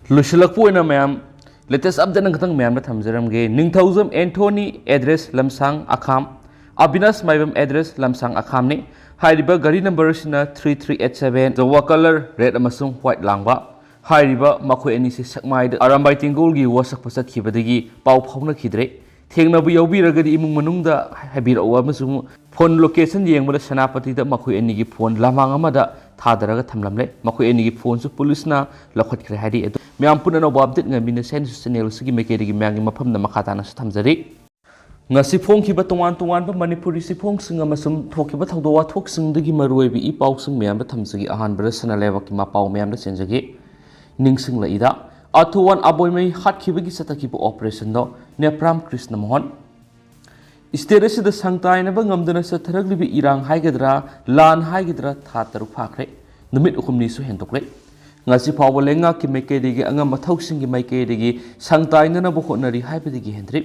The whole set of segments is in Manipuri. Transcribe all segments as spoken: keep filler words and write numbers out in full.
ꯂꯣꯏꯁꯤꯜꯂꯛꯄ ꯑꯣꯏꯅ ꯃꯌꯥꯝ, latest update ꯈꯛꯇꯪ ꯃꯌꯥꯝꯗ ꯊꯝꯖꯔꯝꯒꯦ꯫ ꯅꯤꯡꯊꯧꯖꯝ ꯑꯦꯟꯊꯣꯅꯤ, address ꯂꯝꯁꯥꯡ ꯑꯈꯥꯝ, ꯑꯕꯤꯅꯥꯁ ꯃꯥꯏꯕꯝ, address ꯂꯝꯁꯥꯡ ꯑꯈꯥꯝꯅꯤ꯫ ꯍꯥꯏꯔꯤꯕ ꯒꯥꯔꯤ number ꯑꯁꯤꯅ three three eight seven, ꯖꯋꯥ colour, red ꯑꯃꯁꯨꯡ white ꯂꯥꯡꯕ꯫ ꯍꯥꯏꯔꯤꯕ ꯃꯈꯣꯏ ꯑꯅꯤꯁꯤ ꯁꯦꯛꯃꯥꯏꯗ ꯑꯔꯥꯝꯕꯥꯏ ꯇꯦꯡꯒꯣꯜꯒꯤ ꯋꯥꯁꯛꯄ ꯆꯠꯈꯤꯕꯗꯒꯤ ꯄꯥꯎ ꯐꯥꯎꯅꯈꯤꯗ꯭ꯔꯦ꯫ ꯊꯦꯡꯅꯕ ꯌꯥꯎꯕꯤꯔꯒꯗꯤ ꯏꯃꯨꯡ ꯃꯅꯨꯡꯗ ꯍꯥꯏꯕꯤꯔꯛꯎ ꯑꯃꯁꯨꯡ phone location ꯌꯦꯡꯕꯗ ꯁꯦꯅꯥꯄꯇꯤꯗ ꯃꯈꯣꯏ ꯑꯅꯤꯒꯤ phone ꯂꯃꯥꯡ ꯑꯃꯗ ꯊꯥꯗꯔꯒ ꯊꯝꯂꯝꯂꯦ꯫ ꯃꯈꯣꯏ ꯑꯅꯤꯒꯤ phoneꯁꯨ ꯄꯨꯂꯤꯁꯅ ꯂꯧꯈꯠꯈ꯭ꯔꯦ ꯍꯥꯏꯔꯤ꯫ ꯑꯗꯨ ꯃꯌꯥꯝ ꯄꯨꯟꯅ ꯑꯅꯧꯕ update ꯉꯥꯏꯕꯤꯅ ꯁꯦꯟꯁꯨ channel ꯑꯁꯤꯒꯤ ꯃꯥꯏꯀꯩꯗꯒꯤ ꯃꯌꯥꯝꯒꯤ ꯃꯐꯝꯗ ꯃꯈꯥ ꯇꯥꯅꯁꯨ ꯊꯝꯖꯔꯤ꯫ ꯉꯁꯤ ꯐꯣꯡꯈꯤꯕ ꯇꯣꯉꯥꯟ ꯇꯣꯉꯥꯟꯕ ꯃꯅꯤꯄꯨꯔꯤ ꯆꯦꯐꯣꯡꯁꯤꯡ ꯑꯃꯁꯨꯡ ꯊꯣꯛꯈꯤꯕ ꯊꯧꯗꯣꯛ ꯋꯥꯊꯣꯛꯁꯤꯡꯗꯒꯤ ꯃꯔꯨꯑꯣꯏꯕ ꯏ ꯄꯥꯎꯁꯤꯡ ꯃꯌꯥꯝꯗ ꯊꯝꯖꯒꯦ꯫ ꯑꯍꯥꯟꯕꯗ ꯁꯅꯥ ꯂꯩꯕꯥꯛꯀꯤ ꯃꯄꯥꯎ ꯃꯌꯥꯝꯗ ꯆꯦꯟꯖꯒꯦ꯫ ꯅꯤꯡꯁꯤꯡꯂꯛꯏꯗ, ꯑꯥꯊꯨꯋꯥꯟ ꯑꯕꯣꯏꯃꯩ ꯍꯥꯠꯈꯤꯕꯒꯤ ꯆꯠꯊꯈꯤꯕ operationꯗꯣ ꯅꯦꯄ꯭ꯔꯥꯝ ꯀ꯭ꯔꯤꯁꯅ ꯃꯣꯍꯟ꯫ State ꯑꯁꯤꯗ ꯁꯪ ꯇꯥꯏꯅꯕ ꯉꯝꯗꯅ ꯆꯠꯊꯔꯛꯂꯤꯕ ꯏꯔꯥꯡ ꯍꯥꯏꯒꯗ꯭ꯔꯥ, ꯂꯥꯟ ꯍꯥꯏꯒꯗ꯭ꯔꯥ, ꯊꯥ ꯇꯔꯨꯛ ꯐꯥꯈ꯭ꯔꯦ, ꯅꯨꯃꯤꯠ ꯍꯨꯝꯅꯤꯁꯨ ꯍꯦꯟꯗꯣꯛꯂꯦ꯫ ꯉꯁꯤ ꯐꯥꯎꯕ ꯂꯩꯉꯥꯛꯀꯤ ꯃꯥꯏꯀꯩꯗꯒꯤ, ꯑꯉꯝꯕ ꯊꯧꯁꯤꯡꯒꯤ ꯃꯥꯏꯀꯩꯗꯒꯤ ꯁꯪ ꯇꯥꯏꯅꯅꯕ ꯍꯣꯠꯅꯔꯤ ꯍꯥꯏꯕꯗꯒꯤ ꯍꯦꯟꯗ꯭ꯔꯤ꯫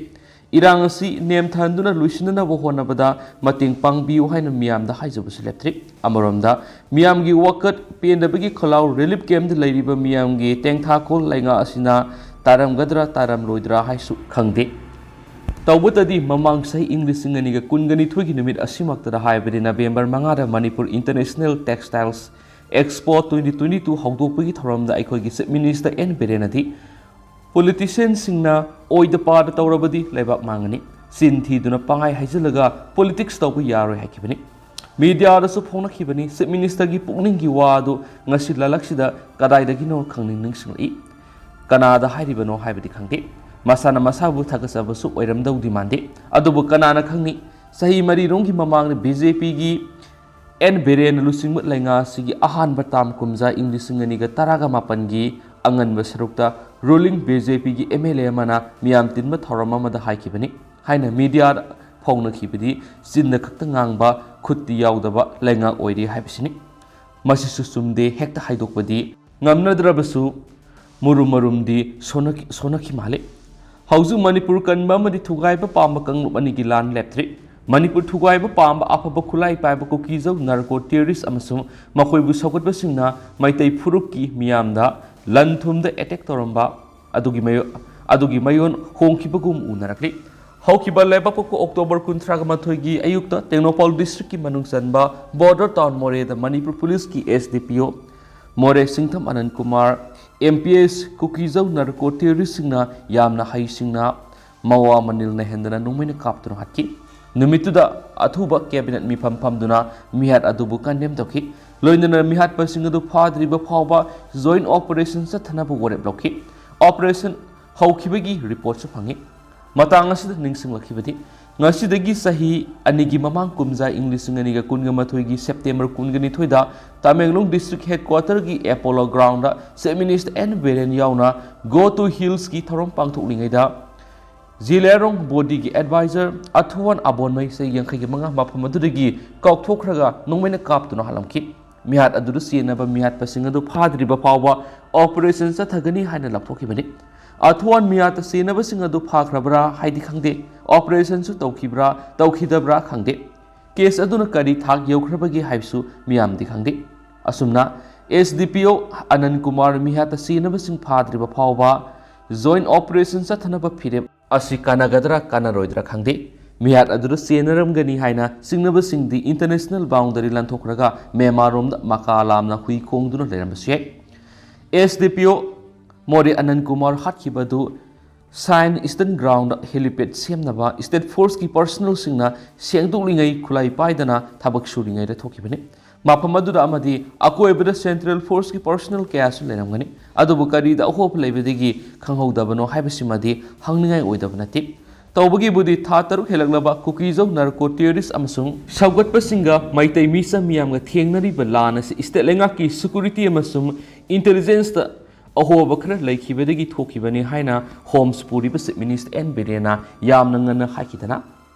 ꯏꯔꯥꯡ ꯑꯁꯤ ꯅꯦꯝꯊꯍꯟꯗꯨꯅ ꯂꯣꯏꯁꯤꯟꯅꯅꯕ ꯍꯣꯠꯅꯕꯗ ꯃꯇꯦꯡ ꯄꯥꯡꯕꯤꯌꯨ ꯍꯥꯏꯅ ꯃꯤꯌꯥꯝꯗ ꯍꯥꯏꯖꯕꯁꯨ ꯂꯦꯞꯇ꯭ꯔꯤ꯫ ꯑꯃꯔꯣꯝꯗ, ꯃꯤꯌꯥꯝꯒꯤ ꯋꯥꯀꯠ ꯄꯦꯟꯗꯕꯒꯤ ꯈꯣꯜꯂꯥꯎ relief campꯗ ꯂꯩꯔꯤꯕ ꯃꯤꯌꯥꯝꯒꯤ ꯇꯦꯡꯊꯥꯈꯣꯜ ꯂꯩꯉꯥꯛ ꯑꯁꯤꯅ ꯇꯥꯔꯝꯒꯗ꯭ꯔꯥ ꯇꯥꯔꯝꯂꯣꯏꯗ꯭ꯔꯥ ꯍꯥꯏꯁꯨ ꯈꯪꯗꯦ꯫ ꯇꯧꯕꯇꯗꯤ ꯃꯃꯥꯡ ꯆꯍꯤ ꯏꯪ ꯂꯤꯁꯤꯡ ꯑꯅꯤꯒ ꯀꯨꯟꯒ ꯅꯤꯊꯣꯏꯒꯤ ꯅꯨꯃꯤꯠ ꯑꯁꯤꯃꯛꯇꯗ ꯍꯥꯏꯕꯗꯤ November ꯃꯉꯥꯗ Manipur International Textiles Expo twenty twenty two ꯍꯧꯗꯣꯛꯄꯒꯤ ꯊꯧꯔꯝꯗ ꯑꯩꯈꯣꯏꯒꯤ Chief Minister ꯑꯦꯟ ꯕꯤꯔꯦꯟꯅꯗꯤ politicianꯁꯤꯡꯅ ꯑꯣꯏꯗ ꯄꯥꯗ ꯇꯧꯔꯕꯗꯤ ꯂꯩꯕꯥꯛ ꯃꯥꯡꯒꯅꯤ, ꯆꯤꯟ ꯊꯤꯗꯨꯅ ꯄꯪꯍꯥꯏ ꯍꯥꯏꯖꯤꯜꯂꯒ politics ꯇꯧꯕ ꯌꯥꯔꯣꯏ ꯍꯥꯏꯈꯤꯕꯅꯤ꯫ Mediaꯗꯁꯨ ꯐꯣꯡꯅꯈꯤꯕꯅꯤ꯫ Chief Ministerꯒꯤ ꯄꯨꯛꯅꯤꯡꯒꯤ ꯋꯥ ꯑꯗꯨ ꯉꯁꯤ ꯂꯥꯂꯛꯁꯤꯗ ꯀꯗꯥꯏꯗꯒꯤꯅꯣ ꯈꯪꯅꯤꯡ ꯅꯤꯡꯁꯤꯡꯂꯛꯏ꯫ ꯀꯅꯥꯗ ꯍꯥꯏꯔꯤꯕꯅꯣ ꯍꯥꯏꯕꯗꯤ ꯈꯪꯗꯦ꯫ ꯃꯁꯥꯅ ꯃꯁꯥꯕꯨ ꯊꯥꯒꯠꯆꯕꯁꯨ ꯑꯣꯏꯔꯝꯗꯧꯗꯤ ꯃꯥꯟꯗꯦ꯫ ꯑꯗꯨꯕꯨ ꯀꯅꯥꯅ ꯈꯪꯅꯤ? ꯆꯍꯤ ꯃꯔꯤꯔꯣꯝꯒꯤ ꯃꯃꯥꯡꯗ BJPꯒꯤ ꯑꯦꯟ ꯕꯤꯔꯦꯟꯅ ꯂꯨꯆꯤꯡꯕ ꯂꯩꯉꯥꯛ ꯑꯁꯤꯒꯤ ꯑꯍꯥꯟꯕ term ꯀꯨꯝꯖꯥ ꯏꯪ ꯂꯤꯁꯤꯡ ꯑꯅꯤꯒ ꯇꯔꯥꯒ ꯃꯥꯄꯟꯒꯤ ꯑꯉꯟꯕ ꯁꯔꯨꯛꯇ ruling BJPꯒꯤ MLA ꯑꯃꯅ ꯃꯤꯌꯥꯝ ꯇꯤꯟꯕ ꯊꯧꯔꯝ ꯑꯃꯗ ꯍꯥꯏꯈꯤꯕꯅꯤ ꯍꯥꯏꯅ mediaꯗ ꯐꯣꯡꯅꯈꯤꯕꯗꯤ ꯆꯤꯟꯗ ꯈꯛꯇ ꯉꯥꯡꯕ, ꯈꯨꯠꯇꯤ ꯌꯥꯎꯗꯕ ꯂꯩꯉꯥꯛ ꯑꯣꯏꯔꯤ ꯍꯥꯏꯕꯁꯤꯅꯤ꯫ ꯃꯁꯤꯁꯨ ꯆꯨꯝꯗꯦ ꯍꯦꯛꯇ ꯍꯥꯏꯗꯣꯛꯄꯗꯤ ꯉꯝꯅꯗ꯭ꯔꯕꯁꯨ ꯃꯨꯔꯨꯝ ꯃꯔꯨꯝꯗꯤ ꯁꯣꯟꯅꯈꯤ-, ꯁꯣꯟꯅꯈꯤ ꯃꯥꯜꯂꯤ꯫ ꯍꯧꯖꯤꯛ ꯃꯅꯤꯄꯨꯔ ꯀꯟꯕ ꯑꯃꯗꯤ ꯊꯨꯒꯥꯏꯕ ꯄꯥꯝꯕ ꯀꯥꯡꯂꯨꯞ ꯑꯅꯤꯒꯤ ꯂꯥꯟ ꯂꯦꯞꯇ꯭ꯔꯤ꯫ ꯃꯅꯤꯄꯨꯔ ꯊꯨꯒꯥꯏꯕ ꯄꯥꯝꯕ ꯑꯐꯕ ꯈꯨꯠꯂꯥꯏ ꯄꯥꯏꯕ ꯀꯨꯀꯤꯖꯧ narco terrorist ꯑꯃꯁꯨꯡ ꯃꯈꯣꯏꯕꯨ ꯁꯧꯒꯠꯄꯁꯤꯡꯅ ꯃꯩꯇꯩ ꯐꯨꯔꯨꯞꯀꯤ ꯃꯤꯌꯥꯝꯗ ꯂꯟ ꯊꯨꯝꯗ ꯑꯦꯇꯦꯛ ꯇꯧꯔꯝꯕ ꯑꯗꯨꯒꯤ ꯃꯌꯣ-, ꯑꯗꯨꯒꯤ ꯃꯌꯣꯟ ꯍꯣꯡꯈꯤꯕꯒꯨꯝ ꯎꯅꯔꯛꯂꯤ꯫ ꯍꯧꯈꯤꯕ ꯂꯩꯕꯥꯛꯄꯣꯛꯄ ꯑꯣꯛꯇꯣꯕꯔ ꯀꯨꯟꯊ꯭ꯔꯥꯒ ꯃꯥꯊꯣꯏꯒꯤ ꯑꯌꯨꯛꯇ ꯇꯦꯡꯅꯧꯄꯥꯜ ꯗꯤꯁꯇ꯭ꯔꯤꯛꯀꯤ ꯃꯅꯨꯡ ꯆꯟꯕ ꯕꯣꯔꯗꯔ ꯇꯥꯎꯟ ꯃꯣꯔꯦꯗ ꯃꯅꯤꯄꯨꯔ ꯄꯨꯂꯤꯁꯀꯤ ꯑꯦꯁ ꯗꯤ ꯄꯤ ꯑꯣ ꯃꯣꯔꯦ ꯁꯤꯡꯊꯝ ꯑꯅꯟ Kumar, M P S, ꯀꯨꯀꯤꯖꯧ narco ꯇꯦꯔꯣꯔꯤꯁꯁꯤꯡꯅ ꯌꯥꯝꯅ ꯍꯩꯁꯤꯡꯅ ꯃꯋꯥ ꯃꯅꯤꯜ ꯅꯩꯍꯟꯗꯅ ꯅꯣꯡꯃꯩꯅ ꯀꯥꯞꯇꯨꯅ ꯍꯥꯠꯈꯤ꯫ ꯅꯨꯃꯤꯠꯇꯨꯗ ꯑꯊꯨꯕ ꯀꯦꯕꯤꯅꯦꯠ ꯃꯤꯐꯝ ꯐꯝꯗꯨꯅ ꯃꯤꯍꯥꯠ ꯑꯗꯨꯕꯨ ꯀꯟꯗꯦꯝ ꯇꯧꯈꯤ꯫ ꯂꯣꯏꯅꯅ ꯃꯤꯍꯥꯠꯄꯁꯤꯡ ꯑꯗꯨ ꯐꯥꯗ꯭ꯔꯤꯕ ꯐꯥꯎꯕ ꯖꯣꯏꯟ ꯑꯣꯄꯔꯦꯁꯟ ꯆꯠꯊꯅꯕ ꯋꯥꯔꯦꯞ ꯂꯧꯈꯤ꯫ ꯑꯣꯄꯔꯦꯁꯟ ꯍꯧꯈꯤꯕꯒꯤ ꯔꯤꯄꯣꯔꯠꯁꯨ ꯐꯪꯉꯤ꯫ ꯃꯇꯥꯡ ꯑꯁꯤꯗ ꯅꯤꯡꯁꯤꯡꯂꯛꯈꯤꯕꯗꯤ, ꯉꯁꯤꯗꯒꯤ ꯆꯍꯤ ꯑꯅꯤꯒꯤ ꯃꯃꯥꯡ ꯀꯨꯝꯖꯥ ꯏꯪ ꯂꯤꯁꯤꯡ ꯑꯅꯤꯒ ꯀꯨꯟꯒ ꯃꯥꯊꯣꯏꯒꯤ ꯁꯦꯞꯇꯦꯝꯕꯔ ꯀꯨꯟꯒ ꯅꯤꯊꯣꯏꯗ ꯇꯃꯦꯡꯂꯣꯡ ꯗꯤꯁꯇ꯭ꯔꯤꯛ ꯍꯦꯗꯀ꯭ꯋꯥꯇꯔꯒꯤ Apollo ground chief minister N Biren ꯌꯥꯎꯅ Go to Hillsꯀꯤ ꯊꯧꯔꯝ ꯄꯥꯡꯊꯣꯛꯂꯤꯉꯩꯗ, ꯖꯤꯂꯦꯔꯣꯡ ꯕꯣꯗꯤꯒꯤ ꯑꯦꯗꯚꯥꯏꯖꯔ ꯑꯊꯨꯋꯥꯟ ꯑꯕꯣꯟꯃꯩ, ꯆꯍꯤ ꯌꯥꯡꯈꯩꯒ ꯃꯉꯥ, ꯃꯐꯝ ꯑꯗꯨꯗꯒꯤ ꯀꯥꯎꯊꯣꯛꯈ꯭ꯔꯒ ꯅꯣꯡꯃꯩꯅ ꯀꯥꯞꯇꯨꯅ ꯍꯥꯠꯂꯝꯈꯤ꯫ ꯃꯤꯍꯥꯠ ꯑꯗꯨꯗ ꯆꯦꯟꯅꯕ ꯃꯤꯍꯥꯠꯄꯁꯤꯡ ꯑꯗꯨ ꯐꯥꯗ꯭ꯔꯤꯕ ꯐꯥꯎꯕ ꯑꯣꯄꯔꯦꯁꯟ ꯆꯠꯊꯒꯅꯤ ꯍꯥꯏꯅ ꯂꯥꯎꯊꯣꯛꯈꯤꯕꯅꯤ꯫ ꯑꯊꯨꯋꯥꯟ ꯃꯤꯍꯥꯠꯇ ꯆꯦꯟꯅꯕꯁꯤꯡ ꯑꯗꯨ ꯐꯥꯈ꯭ꯔꯕ꯭ꯔꯥ ꯍꯥꯏꯗꯤ ꯈꯪꯗꯦ, ꯑꯣꯄꯔꯦꯁꯟꯁꯨ ꯇꯧꯈꯤꯕ꯭ꯔꯥ ꯇꯧꯈꯤꯗꯕ꯭ꯔꯥ ꯈꯪꯗꯦ꯫ ꯀꯦꯁ ꯑꯗꯨꯅ ꯀꯔꯤ ꯊꯥꯛ ꯌꯧꯈ꯭ꯔꯕꯒꯦ ꯍꯥꯏꯕꯁꯨ ꯃꯤꯌꯥꯝꯗꯤ ꯈꯪꯗꯦ꯫ ꯑꯁꯨꯝꯅ ꯑꯦꯁ ꯗꯤ ꯄꯤ ꯑꯣ ꯑꯅꯟ ꯀꯨꯃꯥꯔ ꯃꯤꯍꯥꯠꯇ ꯆꯦꯟꯅꯕꯁꯤꯡ ꯐꯥꯗ꯭ꯔꯤꯕ ꯐꯥꯎꯕ ꯖꯣꯏꯟ ꯑꯣꯄꯔꯦꯁꯟ ꯆꯠꯊꯅꯕ ꯐꯤꯔꯦꯞ ꯑꯁꯤ ꯀꯥꯟꯅꯒꯗ꯭ꯔꯥ ꯀꯥꯟꯅꯔꯣꯏꯗ꯭ꯔꯥ ꯈꯪꯗꯦ꯫ ꯃꯤꯍꯥꯠ ꯑꯗꯨꯗ ꯆꯦꯟꯅꯔꯝꯒꯅꯤ ꯍꯥꯏꯅ ꯆꯤꯡꯅꯕꯁꯤꯡꯗꯤ ꯏꯟꯇꯔꯅꯦꯁꯅꯦꯜ ꯕꯥꯎꯟꯗꯔꯤ ꯂꯥꯟꯊꯣꯛꯈ꯭ꯔꯒ ꯃ꯭ꯌꯥꯟꯃꯥꯔ ꯔꯣꯝꯗ ꯃꯀꯥ ꯂꯥꯝꯅ ꯍꯨꯏ ꯈꯣꯡꯗꯨꯅ ꯂꯩꯔꯝꯕꯁꯨ ꯌꯥꯏ꯫ ꯑꯦꯁ ꯗꯤ ꯄꯤ ꯑꯣ ꯃꯣꯔꯦ ꯑꯅꯟ ꯀꯨꯃꯥꯔ ꯍꯥꯠꯈꯤꯕ ꯑꯗꯨ ꯁꯥꯏꯟ ꯏꯁꯇꯔꯟ ꯒ꯭ꯔꯥꯎꯟꯗ ꯍꯦꯂꯤꯄꯦꯗ ꯁꯦꯝꯅꯕ ꯏꯁꯇꯦꯠ ꯐꯣꯔꯁꯀꯤ ꯄꯔꯁꯅꯦꯜꯁꯤꯡꯅ ꯁꯦꯡꯗꯣꯛꯂꯤꯉꯩ ꯈꯨꯠꯂꯥꯏ ꯄꯥꯏꯗꯅ ꯊꯕꯛ ꯁꯨꯔꯤꯉꯩꯗ ꯊꯣꯛꯈꯤꯕꯅꯤ꯫ ꯃꯐꯝ ꯑꯗꯨꯗ ꯑꯃꯗꯤ ꯑꯀꯣꯏꯕꯗ ꯁꯦꯟꯇ꯭ꯔꯦꯜ ꯐꯣꯔꯁꯀꯤ ꯄꯔꯁꯅꯦꯜ ꯀꯌꯥꯁꯨ ꯂꯩꯔꯝꯒꯅꯤ꯫ ꯑꯗꯨꯕꯨ ꯀꯔꯤꯗ ꯑꯍꯣꯕ ꯂꯩꯕꯗꯒꯤ ꯈꯪꯍꯧꯗꯕꯅꯣ ꯍꯥꯏꯕꯁꯤꯃꯗꯤ ꯍꯪꯅꯤꯡꯉꯥꯏ ꯑꯣꯏꯗꯕ ꯅꯠꯇꯦ꯫ ꯇꯧꯕꯒꯤꯕꯨꯗꯤ ꯊꯥ ꯇꯔꯨꯛ ꯍꯦꯜꯂꯛꯂꯕ ꯀꯨꯀꯤꯖꯧ ꯅꯥꯔꯀꯣ ꯇꯦꯔꯣꯔꯤꯁ ꯑꯃꯁꯨꯡ ꯁꯧꯒꯠꯄꯁꯤꯡꯒ ꯃꯩꯇꯩ ꯃꯤꯆꯝ ꯃꯤꯌꯥꯝꯒ ꯊꯦꯡꯅꯔꯤꯕ ꯂꯥꯟ ꯑꯁꯤ ꯏꯁꯇꯦꯠ ꯂꯩꯉꯥꯛꯀꯤ ꯁꯦꯀ꯭ꯌꯨꯔꯤꯇꯤ ꯑꯃꯁꯨꯡ ꯏꯟꯇꯦꯂꯤꯖꯦꯟꯁꯇ ꯑꯍꯣꯕ ꯈꯔ ꯂꯩꯈꯤꯕꯗꯒꯤ ꯊꯣꯛꯈꯤꯕꯅꯤ ꯍꯥꯏꯅ ꯍꯣꯝꯁ ꯄꯨꯔꯤꯕ ꯆꯤꯐ ꯃꯤꯅꯤꯁꯇꯔ ꯑꯦꯟ ꯕꯤꯔꯦꯟꯅ ꯌꯥꯝꯅ ꯉꯟꯅ ꯍꯥꯏꯈꯤꯗꯅ꯫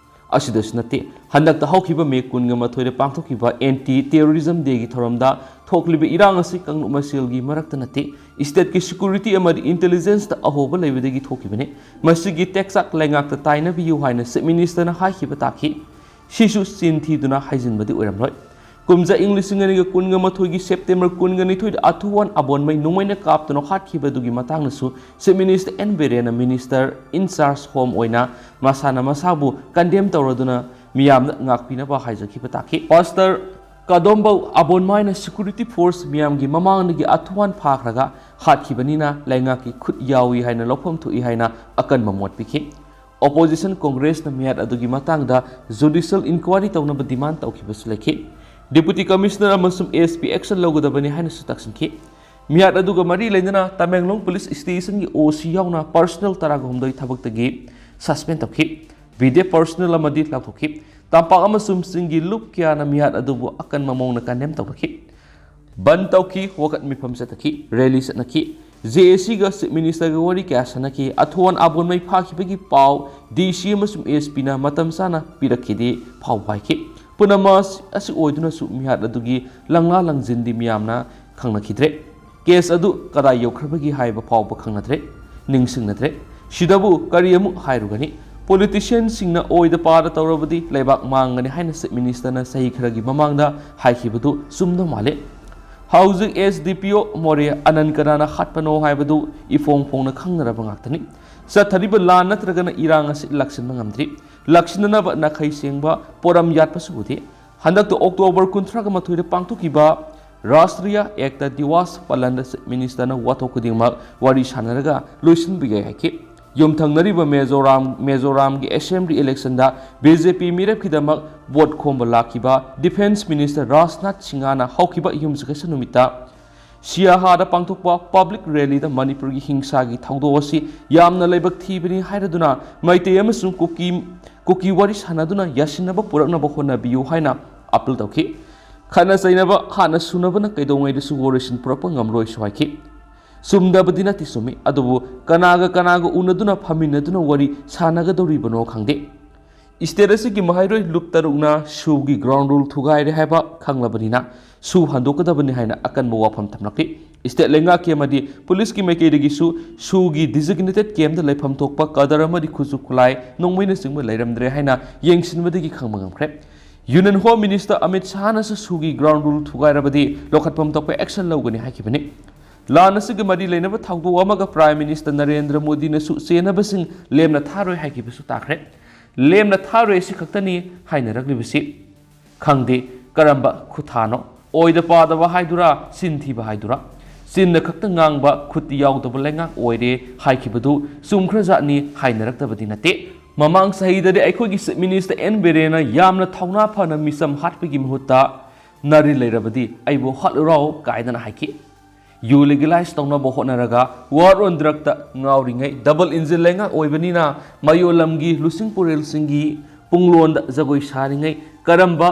ꯑꯁꯤꯗꯁꯨ ꯅꯠꯇꯦ, ꯍꯟꯗꯛꯇ ꯍꯧꯈꯤꯕ ꯃꯦ ꯀꯨꯟꯒ ꯃꯥꯊꯣꯏꯗ ꯄꯥꯡꯊꯣꯛꯈꯤꯕ ꯑꯦꯟꯇꯤ ꯇꯦꯔꯣꯔꯤꯖꯝ ꯗꯦꯒꯤ ꯊꯧꯔꯝꯗ ꯊꯣꯛꯂꯤꯕ ꯏꯔꯥꯡ ꯑꯁꯤ ꯀꯥꯡꯂꯨꯞ ꯃꯁꯦꯜꯒꯤ ꯃꯔꯛꯇ ꯅꯠꯇꯦ, ꯏꯁꯇꯦꯠꯀꯤ ꯁꯦꯀ꯭ꯌꯨꯔꯤꯇꯤ ꯑꯃꯗꯤ ꯏꯟꯇꯦꯂꯤꯖꯦꯟꯁꯇ ꯑꯍꯣꯕ ꯂꯩꯕꯗꯒꯤ ꯊꯣꯛꯈꯤꯕꯅꯤ꯫ ꯃꯁꯤꯒꯤ ꯇꯦꯛꯆꯥꯛ ꯂꯩꯉꯥꯛꯇ ꯇꯥꯏꯅꯕꯤꯌꯨ ꯍꯥꯏꯅ ꯆꯤꯐ ꯃꯤꯅꯤꯁꯇꯔꯅ ꯍꯥꯏꯈꯤꯕ ꯇꯥꯈꯤ꯫ ꯁꯤꯁꯨ ꯆꯤꯟ ꯊꯤꯗꯨꯅ ꯍꯥꯏꯖꯤꯟꯕꯗꯤ ꯑꯣꯏꯔꯝꯂꯣꯏ꯫ ꯀꯨꯝꯖꯥ ꯏꯪ ꯂꯤꯁꯤꯡ ꯑꯅꯤꯒ ꯀꯨꯟꯒ ꯃꯥꯊꯣꯏꯒꯤ ꯁꯦꯞꯇꯦꯝꯕꯔ ꯀꯨꯟꯒ ꯅꯤꯊꯣꯏꯗ ꯑꯊꯨꯋꯥꯟ ꯑꯕꯣꯟꯃꯩ ꯅꯣꯡꯃꯩꯅ ꯀꯥꯞꯇꯨꯅ ꯍꯥꯠꯈꯤꯕ ꯑꯗꯨꯒꯤ ꯃꯇꯥꯡꯗꯁꯨ Chief Minister N Biren Minister in charge Home ꯑꯣꯏꯅ ꯃꯁꯥꯅ ꯃꯁꯥꯕꯨ condemn ꯇꯧꯔꯗꯨꯅ ꯃꯤꯌꯥꯝꯅ ꯉꯥꯛꯄꯤꯅꯕ ꯍꯥꯏꯖꯈꯤꯕ ꯇꯥꯈꯤ꯫ Pastor ꯀꯥꯗꯣꯝꯕꯧ ꯑꯕꯣꯟꯃꯥꯏꯅ security force ꯃꯤꯌꯥꯝꯒꯤ ꯃꯃꯥꯡꯗꯒꯤ ꯑꯊꯨꯋꯥꯟ ꯐꯥꯈ꯭ꯔꯒ ꯍꯥꯠꯈꯤꯕꯅꯤꯅ ꯂꯩꯉꯥꯛꯀꯤ ꯈꯨꯠ ꯌꯥꯎꯏ ꯍꯥꯏꯅ ꯂꯧꯐꯝ ꯊꯣꯛꯏ ꯍꯥꯏꯅ ꯑꯀꯟꯕ ꯃꯣꯠ ꯄꯤꯈꯤ꯫ Opposition Congressꯅ ꯃꯤꯍꯥꯠ ꯑꯗꯨꯒꯤ ꯃꯇꯥꯡꯗ judicial inquiry ꯇꯧꯅꯕ demand ꯇꯧꯈꯤꯕꯁꯨ ꯂꯩꯈꯤ꯫ Deputy Commissioner ꯑꯃꯁꯨꯡ S P action ꯂꯧꯒꯗꯕꯅꯤ ꯍꯥꯏꯅꯁꯨ ꯇꯛꯁꯤꯟꯈꯤ꯫ ꯃꯤꯍꯥꯠ ꯑꯗꯨꯒ ꯃꯔꯤ ꯂꯩꯅꯅ ꯇꯃꯦꯡꯂꯣꯡ Police Stationꯒꯤ O C ꯌꯥꯎꯅ personnel ꯇꯔꯥꯒ ꯍꯨꯝꯗꯣꯏ ꯊꯕꯛꯇꯒꯤ suspend ꯇꯧꯈꯤ꯫ ꯕꯤꯗꯦ personnel ꯑꯃꯗꯤ ꯂꯥꯎꯊꯣꯛꯈꯤ꯫ ꯇꯝꯄꯥꯛ ꯑꯃꯁꯨꯡ ꯆꯤꯡꯒꯤ ꯂꯨꯞ ꯀꯌꯥꯅ ꯃꯤꯍꯥꯠ ꯑꯗꯨꯕꯨ ꯑꯀꯟꯕ ꯃꯑꯣꯡꯗ condemn ꯇꯧꯔꯛꯈꯤ꯫ ꯕꯟꯗ ꯇꯧꯈꯤ, ꯋꯥꯀꯠ ꯃꯤꯐꯝ ꯆꯠꯊꯈꯤ, rally ꯆꯠꯅꯈꯤ꯫ JACꯒ Chief Ministerꯒ ꯋꯥꯔꯤ ꯀꯌꯥ ꯁꯥꯟꯅꯈꯤ꯫ ꯑꯊꯨꯋꯥꯟ ꯑꯕꯣꯟꯃꯩ ꯐꯥꯈꯤꯕꯒꯤ ꯄꯥꯎ DC ꯑꯃꯁꯨꯡ SPꯅ ꯃꯇꯝ ꯆꯥꯅ ꯄꯤꯔꯛꯈꯤꯗꯦ ꯐꯥꯎꯕ ꯍꯥꯏꯈꯤ꯫ ꯄꯨꯝꯅꯃꯛ ꯑꯁꯤ ꯑꯣꯏꯗꯨꯅꯁꯨ ꯃꯤꯍꯥꯠ ꯑꯗꯨꯒꯤ ꯂꯪꯂꯥ ꯂꯪꯖꯤꯟꯗꯤ ꯃꯤꯌꯥꯝꯅ ꯈꯪꯅꯈꯤꯗ꯭ꯔꯦ꯫ Case ꯑꯗꯨ ꯀꯗꯥꯏ ꯌꯧꯈ꯭ꯔꯕꯒꯦ ꯍꯥꯏꯕ ꯐꯥꯎꯕ ꯈꯪꯅꯗ꯭ꯔꯦ, ꯅꯤꯡꯁꯤꯡꯅꯗ꯭ꯔꯦ꯫ ꯁꯤꯗꯕꯨ ꯀꯔꯤ ꯑꯃꯨꯛ ꯍꯥꯏꯔꯨꯒꯅꯤ? Politicianꯁꯤꯡꯅ ꯑꯣꯏꯗ ꯄꯥꯗ ꯇꯧꯔꯕꯗꯤ ꯂꯩꯕꯥꯛ ꯃꯥꯡꯒꯅꯤ ꯍꯥꯏꯅ Chief Ministerꯅ ꯆꯍꯤ ꯈꯔꯒꯤ ꯃꯃꯥꯡꯗ ꯍꯥꯏꯈꯤꯕꯗꯨ ꯆꯨꯝꯗꯧ ꯃꯥꯜꯂꯦ꯫ ꯍꯧꯖꯤꯛ SDPO ꯃꯣꯔꯦ ꯑꯅꯟ ꯀꯅꯥꯅ ꯍꯥꯠꯄꯅꯣ ꯍꯥꯏꯕꯗꯨ ꯏꯐꯣꯡ ꯐꯣꯡꯅ ꯈꯪꯅꯔꯕ ꯉꯥꯛꯇꯅꯤ꯫ ꯆꯠꯊꯔꯤꯕ ꯂꯥꯟ ꯅꯠꯇ꯭ꯔꯒꯅ ꯏꯔꯥꯡ ꯑꯁꯤ ꯂꯥꯛꯁꯤꯟꯕ ꯉꯝꯗ꯭ꯔꯤ꯫ ꯂꯥꯛꯁꯤꯟꯅꯅꯕ ꯅꯥꯈꯩ ꯁꯦꯡꯕ ꯄꯣꯔꯝ ꯌꯥꯠꯄꯁꯨ ꯎꯗꯦ꯫ ꯍꯟꯗꯛꯇ October ꯀꯨꯟꯊ꯭ꯔꯥꯒ ꯃꯥꯊꯣꯏꯗ ꯄꯥꯡꯊꯣꯛꯈꯤꯕ Rashtriya Ekta Diwas ꯄꯥꯂꯟꯗ Chief Ministerꯅ ꯋꯥꯊꯣꯛ ꯈꯨꯗꯤꯡꯃꯛ ꯋꯥꯔꯤ ꯁꯥꯟꯅꯔꯒ ꯂꯣꯏꯁꯤꯟꯕ ꯌꯥꯏ ꯍꯥꯏꯈꯤ꯫ ꯌꯨꯝꯊꯪꯅꯔꯤꯕ ꯃꯤꯖꯣꯔꯥꯝ, ꯃꯤꯖꯣꯔꯥꯝꯒꯤ Assembly electionꯗ BJP ꯃꯤꯔꯦꯞꯀꯤꯗꯃꯛ vote ꯈꯣꯝꯕ ꯂꯥꯛꯈꯤꯕ Defence Minister ꯔꯥꯖꯅꯥꯊ ꯁꯤꯡꯍꯅ ꯍꯧꯈꯤꯕ ꯌꯨꯝꯁꯀꯩꯁ ꯅꯨꯃꯤꯠꯇ ꯁꯤꯌꯥꯍꯥꯗ ꯄꯥꯡꯊꯣꯛꯄ public rallyꯗ ꯃꯅꯤꯄꯨꯔꯒꯤ ꯍꯤꯡꯁꯥꯒꯤ ꯊꯧꯗꯣꯛ ꯑꯁꯤ ꯌꯥꯝꯅ ꯂꯥꯏꯕꯛ ꯊꯤꯕꯅꯤ ꯍꯥꯏꯔꯗꯨꯅ ꯃꯩꯇꯩ ꯑꯃꯁꯨꯡ ꯀꯨꯀꯤ, ꯀꯨꯀꯤ ꯋꯥꯔꯤ ꯁꯥꯟꯅꯗꯨꯅ ꯌꯥꯁꯤꯟꯅꯕ ꯄꯨꯔꯛꯅꯕ ꯍꯣꯠꯅꯕꯤꯌꯨ ꯍꯥꯏꯅ appeal ꯇꯧꯈꯤ꯫ ꯈꯠꯅ ꯆꯩꯅꯕ ꯍꯥꯟꯅ ꯁꯨꯅꯕꯅ ꯀꯩꯗꯧꯉꯩꯗꯁꯨ ꯋꯥꯔꯤꯁꯤꯟ ꯄꯨꯔꯛꯄ ꯉꯝꯂꯣꯏꯁꯨ ꯍꯥꯏꯈꯤ꯫ ꯆꯨꯝꯗꯕꯗꯤ ꯅꯠꯇꯦ, ꯆꯨꯝꯃꯤ, ꯑꯗꯨꯕꯨ ꯀꯅꯥꯒ ꯀꯅꯥꯒ ꯎꯅꯗꯨꯅ ꯐꯝꯃꯤꯟꯅꯗꯨꯅ ꯋꯥꯔꯤ ꯁꯥꯟꯅꯒꯗꯧꯔꯤꯕꯅꯣ ꯈꯪꯗꯦ꯫ State ꯑꯁꯤꯒꯤ ꯃꯍꯩꯔꯣꯏ ꯂꯨꯞ ꯇꯔꯨꯛꯅ SoOꯒꯤ ground rule ꯊꯨꯒꯥꯏꯔꯦ ꯍꯥꯏꯕ ꯈꯪꯂꯕꯅꯤꯅ SoO ꯍꯟꯗꯣꯛꯀꯗꯕꯅꯤ ꯍꯥꯏꯅ ꯑꯀꯟꯕ ꯋꯥꯐꯝ ꯊꯝꯂꯛꯈꯤ꯫ State ꯂꯩꯉꯥꯛꯀꯤ ꯑꯃꯗꯤ policeꯀꯤ ꯃꯥꯏꯀꯩꯗꯒꯤꯁꯨ SoOꯒꯤ designated campꯇ ꯂꯩꯐꯝ ꯊꯣꯛꯄ cadre ꯑꯃꯗꯤ ꯈꯨꯠꯁꯨ ꯈꯨꯠꯂꯥꯏ, ꯅꯣꯡꯃꯩꯅꯆꯤꯡꯕ ꯂꯩꯔꯝꯗ꯭ꯔꯦ ꯍꯥꯏꯅ ꯌꯦꯡꯁꯤꯟꯕꯗꯒꯤ ꯈꯪꯕ ꯉꯝꯈ꯭ꯔꯦ꯫ Union Home Minister Amit Shahꯅꯁꯨ ꯁꯨꯒꯤ ground rule ꯊꯨꯒꯥꯏꯔꯕꯗꯤ ꯂꯧꯈꯠꯐꯝ ꯊꯣꯛꯄ action ꯂꯧꯒꯅꯤ ꯍꯥꯏꯈꯤꯕꯅꯤ꯫ ꯂꯥꯟ ꯑꯁꯤꯒ ꯃꯔꯤ ꯂꯩꯅꯕ ꯊꯧꯗꯣꯛ ꯑꯃꯒ Prime Minister ꯅꯔꯦꯟꯗ꯭ꯔ ꯃꯣꯗꯤꯅꯁꯨ ꯆꯦꯟꯅꯕꯁꯤꯡ ꯂꯦꯝꯅ ꯊꯥꯔꯣꯏ ꯍꯥꯏꯈꯤꯕꯁꯨ ꯇꯥꯈ꯭ꯔꯦ꯫ ꯂꯦꯝꯅ ꯊꯥꯔꯣꯏ ꯑꯁꯤ ꯈꯛꯇꯅꯤ ꯍꯥꯏꯅꯔꯛꯂꯤꯕꯁꯤ꯫ ꯈꯪꯗꯦ ꯀꯔꯝꯕ ꯈꯨꯊꯥꯅꯣ? ꯑꯣꯏꯗ ꯄꯥꯗꯕ ꯍꯥꯏꯗꯨꯔꯥ, ꯆꯤꯟ ꯊꯤꯕ ꯍꯥꯏꯗꯨꯔꯥ? ꯆꯤꯟꯅ ꯈꯛꯇ ꯉꯥꯡꯕ, ꯈꯨꯠꯇꯤ ꯌꯥꯎꯗꯕ ꯂꯩꯉꯥꯛ ꯑꯣꯏꯔꯦ ꯍꯥꯏꯈꯤꯕꯗꯨ ꯆꯨꯝꯈ꯭ꯔꯖꯥꯠꯅꯤ ꯍꯥꯏꯅꯔꯛꯇꯕꯗꯤ ꯅꯠꯇꯦ꯫ ꯃꯃꯥꯡ ꯆꯍꯤꯗꯗꯤ ꯑꯩꯈꯣꯏꯒꯤ Chief Minister ꯑꯦꯟ ꯕꯤꯔꯦꯟꯅ ꯌꯥꯝꯅ ꯊꯧꯅꯥ ꯐꯅ ꯃꯤꯆꯝ ꯍꯥꯠꯄꯒꯤ ꯃꯍꯨꯠꯇ "ꯅꯥꯔꯤ ꯂꯩꯔꯕꯗꯤ ꯑꯩꯕꯨ ꯍꯥꯠꯂꯨꯔꯥꯎ" ꯀꯥꯏꯗꯅ ꯍꯥꯏꯈꯤ꯫ ꯌꯨ legalize ꯇꯧꯅꯕ ꯍꯣꯠꯅꯔꯒ war on drugꯇ ꯉꯥꯎꯔꯤꯉꯩ, double engine ꯂꯩꯉꯥꯛ ꯑꯣꯏꯕꯅꯤꯅ ꯃꯌꯣꯜ ꯂꯝꯒꯤ ꯂꯨꯆꯤꯡ ꯄꯨꯔꯦꯜꯁꯤꯡꯒꯤ ꯄꯨꯡꯂꯣꯟꯗ ꯖꯒꯣꯏ ꯁꯥꯔꯤꯉꯩ, ꯀꯔꯝꯕ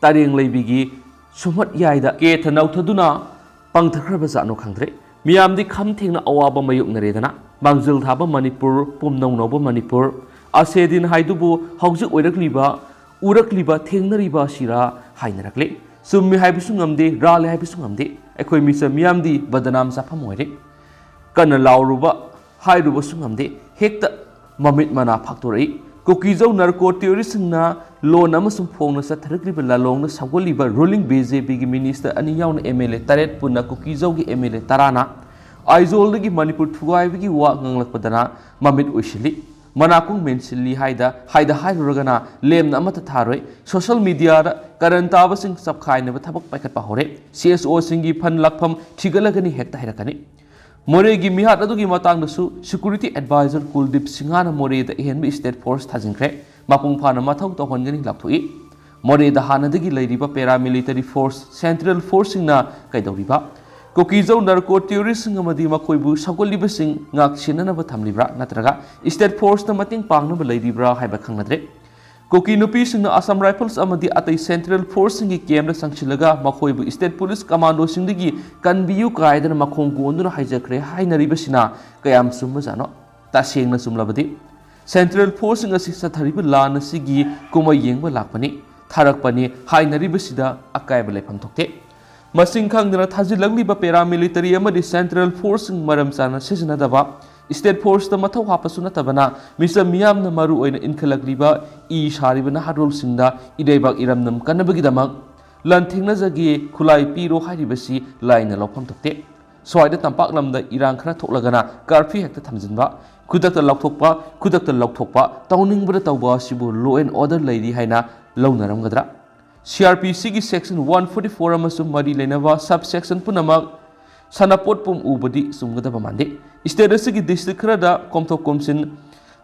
ꯇꯔꯦꯡ ꯂꯩꯕꯤꯒꯤ ꯁꯨꯝꯍꯠ ꯌꯥꯏꯗ ꯀꯦꯊ ꯅꯧꯊꯗꯨꯅ ꯄꯪꯊꯈ꯭ꯔꯕ ꯖꯥꯠꯅꯣ ꯈꯪꯗ꯭ꯔꯦ꯫ ꯃꯤꯌꯥꯝꯗꯤ ꯈꯝ ꯊꯦꯡꯅ ꯑꯋꯥꯕ ꯃꯥꯌꯣꯛꯅꯔꯦꯗꯅ꯫ ꯃꯥꯡꯖꯤꯜ ꯊꯥꯕ ꯃꯅꯤꯄꯨꯔ, ꯄꯨꯝꯅꯧꯅꯧꯕ ꯃꯅꯤꯄꯨꯔ, ꯑꯁꯦ ꯗꯤꯟ ꯍꯥꯏꯗꯨꯕꯨ ꯍꯧꯖꯤꯛ ꯑꯣꯏꯔꯛꯂꯤꯕ, ꯎꯔꯛꯂꯤꯕ, ꯊꯦꯡꯅꯔꯤꯕ ꯑꯁꯤꯔꯥ ꯍꯥꯏꯅꯔꯛꯂꯦ꯫ ꯆꯨꯝꯃꯤ ꯍꯥꯏꯕꯁꯨ ꯉꯝꯗꯦ, ꯂꯥꯜꯂꯦ ꯍꯥꯏꯕꯁꯨ ꯉꯝꯗꯦ꯫ ꯑꯩꯈꯣꯏ ꯃꯤꯆꯝ ꯃꯤꯌꯥꯝꯗꯤ ꯕꯗꯅꯥꯝ ꯆꯥꯐꯝ ꯑꯣꯏꯔꯦ꯫ ꯀꯟꯅ ꯂꯥꯎꯔꯨꯕ ꯍꯥꯏꯔꯨꯕꯁꯨ ꯉꯝꯗꯦ꯫ ꯍꯦꯛꯇ ꯃꯃꯤꯠ ꯃꯅꯥ ꯐꯥꯛꯇꯣꯔꯛꯏ꯫ ꯀꯨꯀꯤꯖꯧ narco terroristꯁꯤꯡꯅ ꯂꯣꯟ ꯑꯃꯁꯨꯡ ꯐꯣꯡꯅ ꯆꯠꯊꯔꯛꯂꯤꯕ ꯂꯥꯂꯣꯡꯅ ꯁꯧꯒꯠꯂꯤꯕ ruling ꯕꯤ ꯖꯦ ꯄꯤꯒꯤ minister ꯑꯅꯤ ꯌꯥꯎꯅ ꯑꯦꯝ ꯑꯦꯜ ꯑꯦ ꯇꯔꯦꯠ ꯄꯨꯟꯅ ꯀꯨꯀꯤꯖꯧꯒꯤ ꯑꯦꯝ ꯑꯦꯜ ꯑꯦ ꯇꯔꯥꯅ ꯑꯥꯏꯖꯣꯜꯗꯒꯤ ꯃꯅꯤꯄꯨꯔ ꯊꯨꯒꯥꯏꯕꯒꯤ ꯋꯥ ꯉꯥꯡꯂꯛꯄꯗꯅ ꯃꯃꯤꯠ ꯎꯏꯁꯤꯜꯂꯤ꯫ ꯃꯅꯥꯀꯣꯡ ꯃꯦꯟꯁꯤꯜꯂꯤ ꯍꯥꯏꯗ ꯍꯥꯏꯗ ꯍꯥꯏꯔꯨꯔꯒꯅ ꯂꯦꯝꯅ ꯑꯃꯠꯇ ꯊꯥꯔꯣꯏ꯫ Social mediaꯗ ꯀꯔꯟ ꯇꯥꯕꯁꯤꯡ ꯆꯞꯈꯥꯏꯅꯕ ꯊꯕꯛ ꯄꯥꯏꯈꯠꯄ ꯍꯧꯔꯦ꯫ ꯁꯤ ꯑꯦꯁ ꯑꯣꯁꯤꯡꯒꯤ fund ꯂꯥꯛꯐꯝ ꯊꯤꯒꯠꯂꯒꯅꯤ ꯍꯦꯛꯇ ꯍꯥꯏꯔꯛꯀꯅꯤ꯫ ꯃꯣꯔꯦꯒꯤ ꯃꯤꯍꯥꯠ ꯑꯗꯨꯒꯤ ꯃꯇꯥꯡꯗꯁꯨ security advisor ꯀꯨꯜꯗꯤꯞ ꯁꯤꯡꯍꯅ ꯃꯣꯔꯦꯗ ꯑꯍꯦꯟꯕ state force ꯊꯥꯖꯤꯟꯈ꯭ꯔꯦ꯫ ꯃꯄꯨꯡ ꯐꯥꯅ ꯃꯊꯧ ꯇꯧꯍꯟꯒꯅꯤ ꯂꯥꯎꯊꯣꯛꯏ꯫ ꯃꯣꯔꯦꯗ ꯍꯥꯟꯅꯗꯒꯤ ꯂꯩꯔꯤꯕ paramilitary force, central forceꯁꯤꯡꯅ ꯀꯩꯗꯧꯔꯤꯕ? ꯀꯨꯀꯤꯖꯧ narco terroristꯁꯤꯡ ꯑꯃꯗꯤ ꯃꯈꯣꯏꯕꯨ ꯁꯧꯒꯠꯂꯤꯕꯁꯤꯡ ꯉꯥꯛ ꯁꯦꯟꯅꯅꯕ ꯊꯝꯂꯤꯕ꯭ꯔꯥ ꯅꯠꯇ꯭ꯔꯒ state forceꯅ ꯃꯇꯦꯡ ꯄꯥꯡꯅꯕ ꯂꯩꯔꯤꯕ꯭ꯔꯥ ꯍꯥꯏꯕ ꯈꯪꯅꯗ꯭ꯔꯦ꯫ ꯀꯨꯀꯤ ꯅꯨꯄꯤꯁꯤꯡꯅ Assam Rifles ꯑꯃꯗꯤ ꯑꯇꯩ central forceꯁꯤꯡꯒꯤ campꯇ ꯆꯪꯁꯤꯜꯂꯒ ꯃꯈꯣꯏꯕꯨ state police commandoꯁꯤꯡꯗꯒꯤ "ꯀꯟꯕꯤꯌꯨ" ꯀꯥꯏꯗꯅ ꯃꯈꯣꯡ ꯀꯣꯟꯗꯨꯅ ꯍꯥꯏꯖꯈ꯭ꯔꯦ ꯍꯥꯏꯅꯔꯤꯕꯁꯤꯅ ꯀꯌꯥꯝ ꯆꯨꯝꯕꯖꯥꯠꯅꯣ? ꯇꯁꯦꯡꯅ ꯆꯨꯝꯂꯕꯗꯤ central forceꯁꯤꯡ ꯑꯁꯤ ꯆꯠꯊꯔꯤꯕ ꯂꯥꯟ ꯑꯁꯤꯒꯤ ꯀꯨꯝꯍꯩ ꯌꯦꯡꯕ ꯂꯥꯛꯄꯅꯤ, ꯊꯥꯔꯛꯄꯅꯤ ꯍꯥꯏꯅꯔꯤꯕꯁꯤꯗ ꯑꯀꯥꯏꯕ ꯂꯩꯐꯝ ꯊꯣꯛꯇꯦ꯫ ꯃꯁꯤꯡ ꯈꯪꯗꯅ ꯊꯥꯖꯤꯜꯂꯛꯂꯤꯕ paramilitary ꯑꯃꯗꯤ central forceꯁꯤꯡ ꯃꯔꯝ ꯆꯥꯅ ꯁꯤꯖꯤꯟꯅꯗꯕ, ꯁ꯭ꯇꯦꯠ ꯐꯣꯔꯁꯇ ꯃꯊꯧ ꯍꯥꯞꯄꯁꯨ ꯅꯠꯇꯕꯅ ꯃꯤꯆꯝ ꯃꯤꯌꯥꯝꯅ ꯃꯔꯨ ꯑꯣꯏꯅ ꯏꯟꯈꯠꯂꯛꯂꯤꯕ ꯏ ꯁꯥꯔꯤꯕ ꯅꯍꯥꯔꯣꯜꯁꯤꯡꯗ ꯏꯔꯩꯕꯥꯛ ꯏꯔꯝꯗꯝ ꯀꯟꯅꯕꯒꯤꯗꯃꯛ ꯂꯥꯟꯊꯦꯡꯅꯖꯒꯦ, ꯈꯨꯠꯂꯥꯏ ꯄꯤꯔꯣ ꯍꯥꯏꯔꯤꯕꯁꯤ ꯂꯥꯏꯅ ꯂꯧꯐꯝ ꯊꯣꯛꯇꯦ꯫ ꯁ꯭ꯋꯥꯏꯗ ꯇꯝꯄꯥꯛ ꯂꯝꯗ ꯏꯔꯥꯡ ꯈꯔ ꯊꯣꯛꯂꯒꯅ ꯀꯥꯔꯐ꯭ꯌꯨ ꯍꯦꯛꯇ ꯊꯝꯖꯤꯟꯕ, ꯈꯨꯗꯛꯇ ꯂꯧꯊꯣꯛꯄ, ꯈꯨꯗꯛꯇ ꯂꯧꯊꯣꯛꯄ, ꯇꯧꯅꯤꯡꯕꯗ ꯇꯧꯕ ꯑꯁꯤꯕꯨ law and order ꯂꯩꯔꯤ ꯍꯥꯏꯅ ꯂꯧꯅꯔꯝꯒꯗ꯭ꯔꯥ? ꯁꯤ ꯑꯥꯔ ꯄꯤ ꯁꯤꯒꯤ section one forty four ꯑꯃꯁꯨꯡ ꯃꯔꯤ ꯂꯩꯅꯕ sub section ꯄꯨꯝꯅꯃꯛ ꯁꯥꯟꯅꯄꯣꯠ ꯄꯨꯝ ꯎꯕꯗꯤ ꯆꯨꯝꯒꯗꯕ ꯃꯥꯟꯗꯦ꯫ ꯁ꯭ꯇꯦꯠ ꯑꯁꯤꯒꯤ ꯗꯤꯁꯇ꯭ꯔꯤꯛ ꯈꯔꯗ ꯀꯣꯝꯊꯣꯛ ꯀꯣꯝꯁꯤꯟ,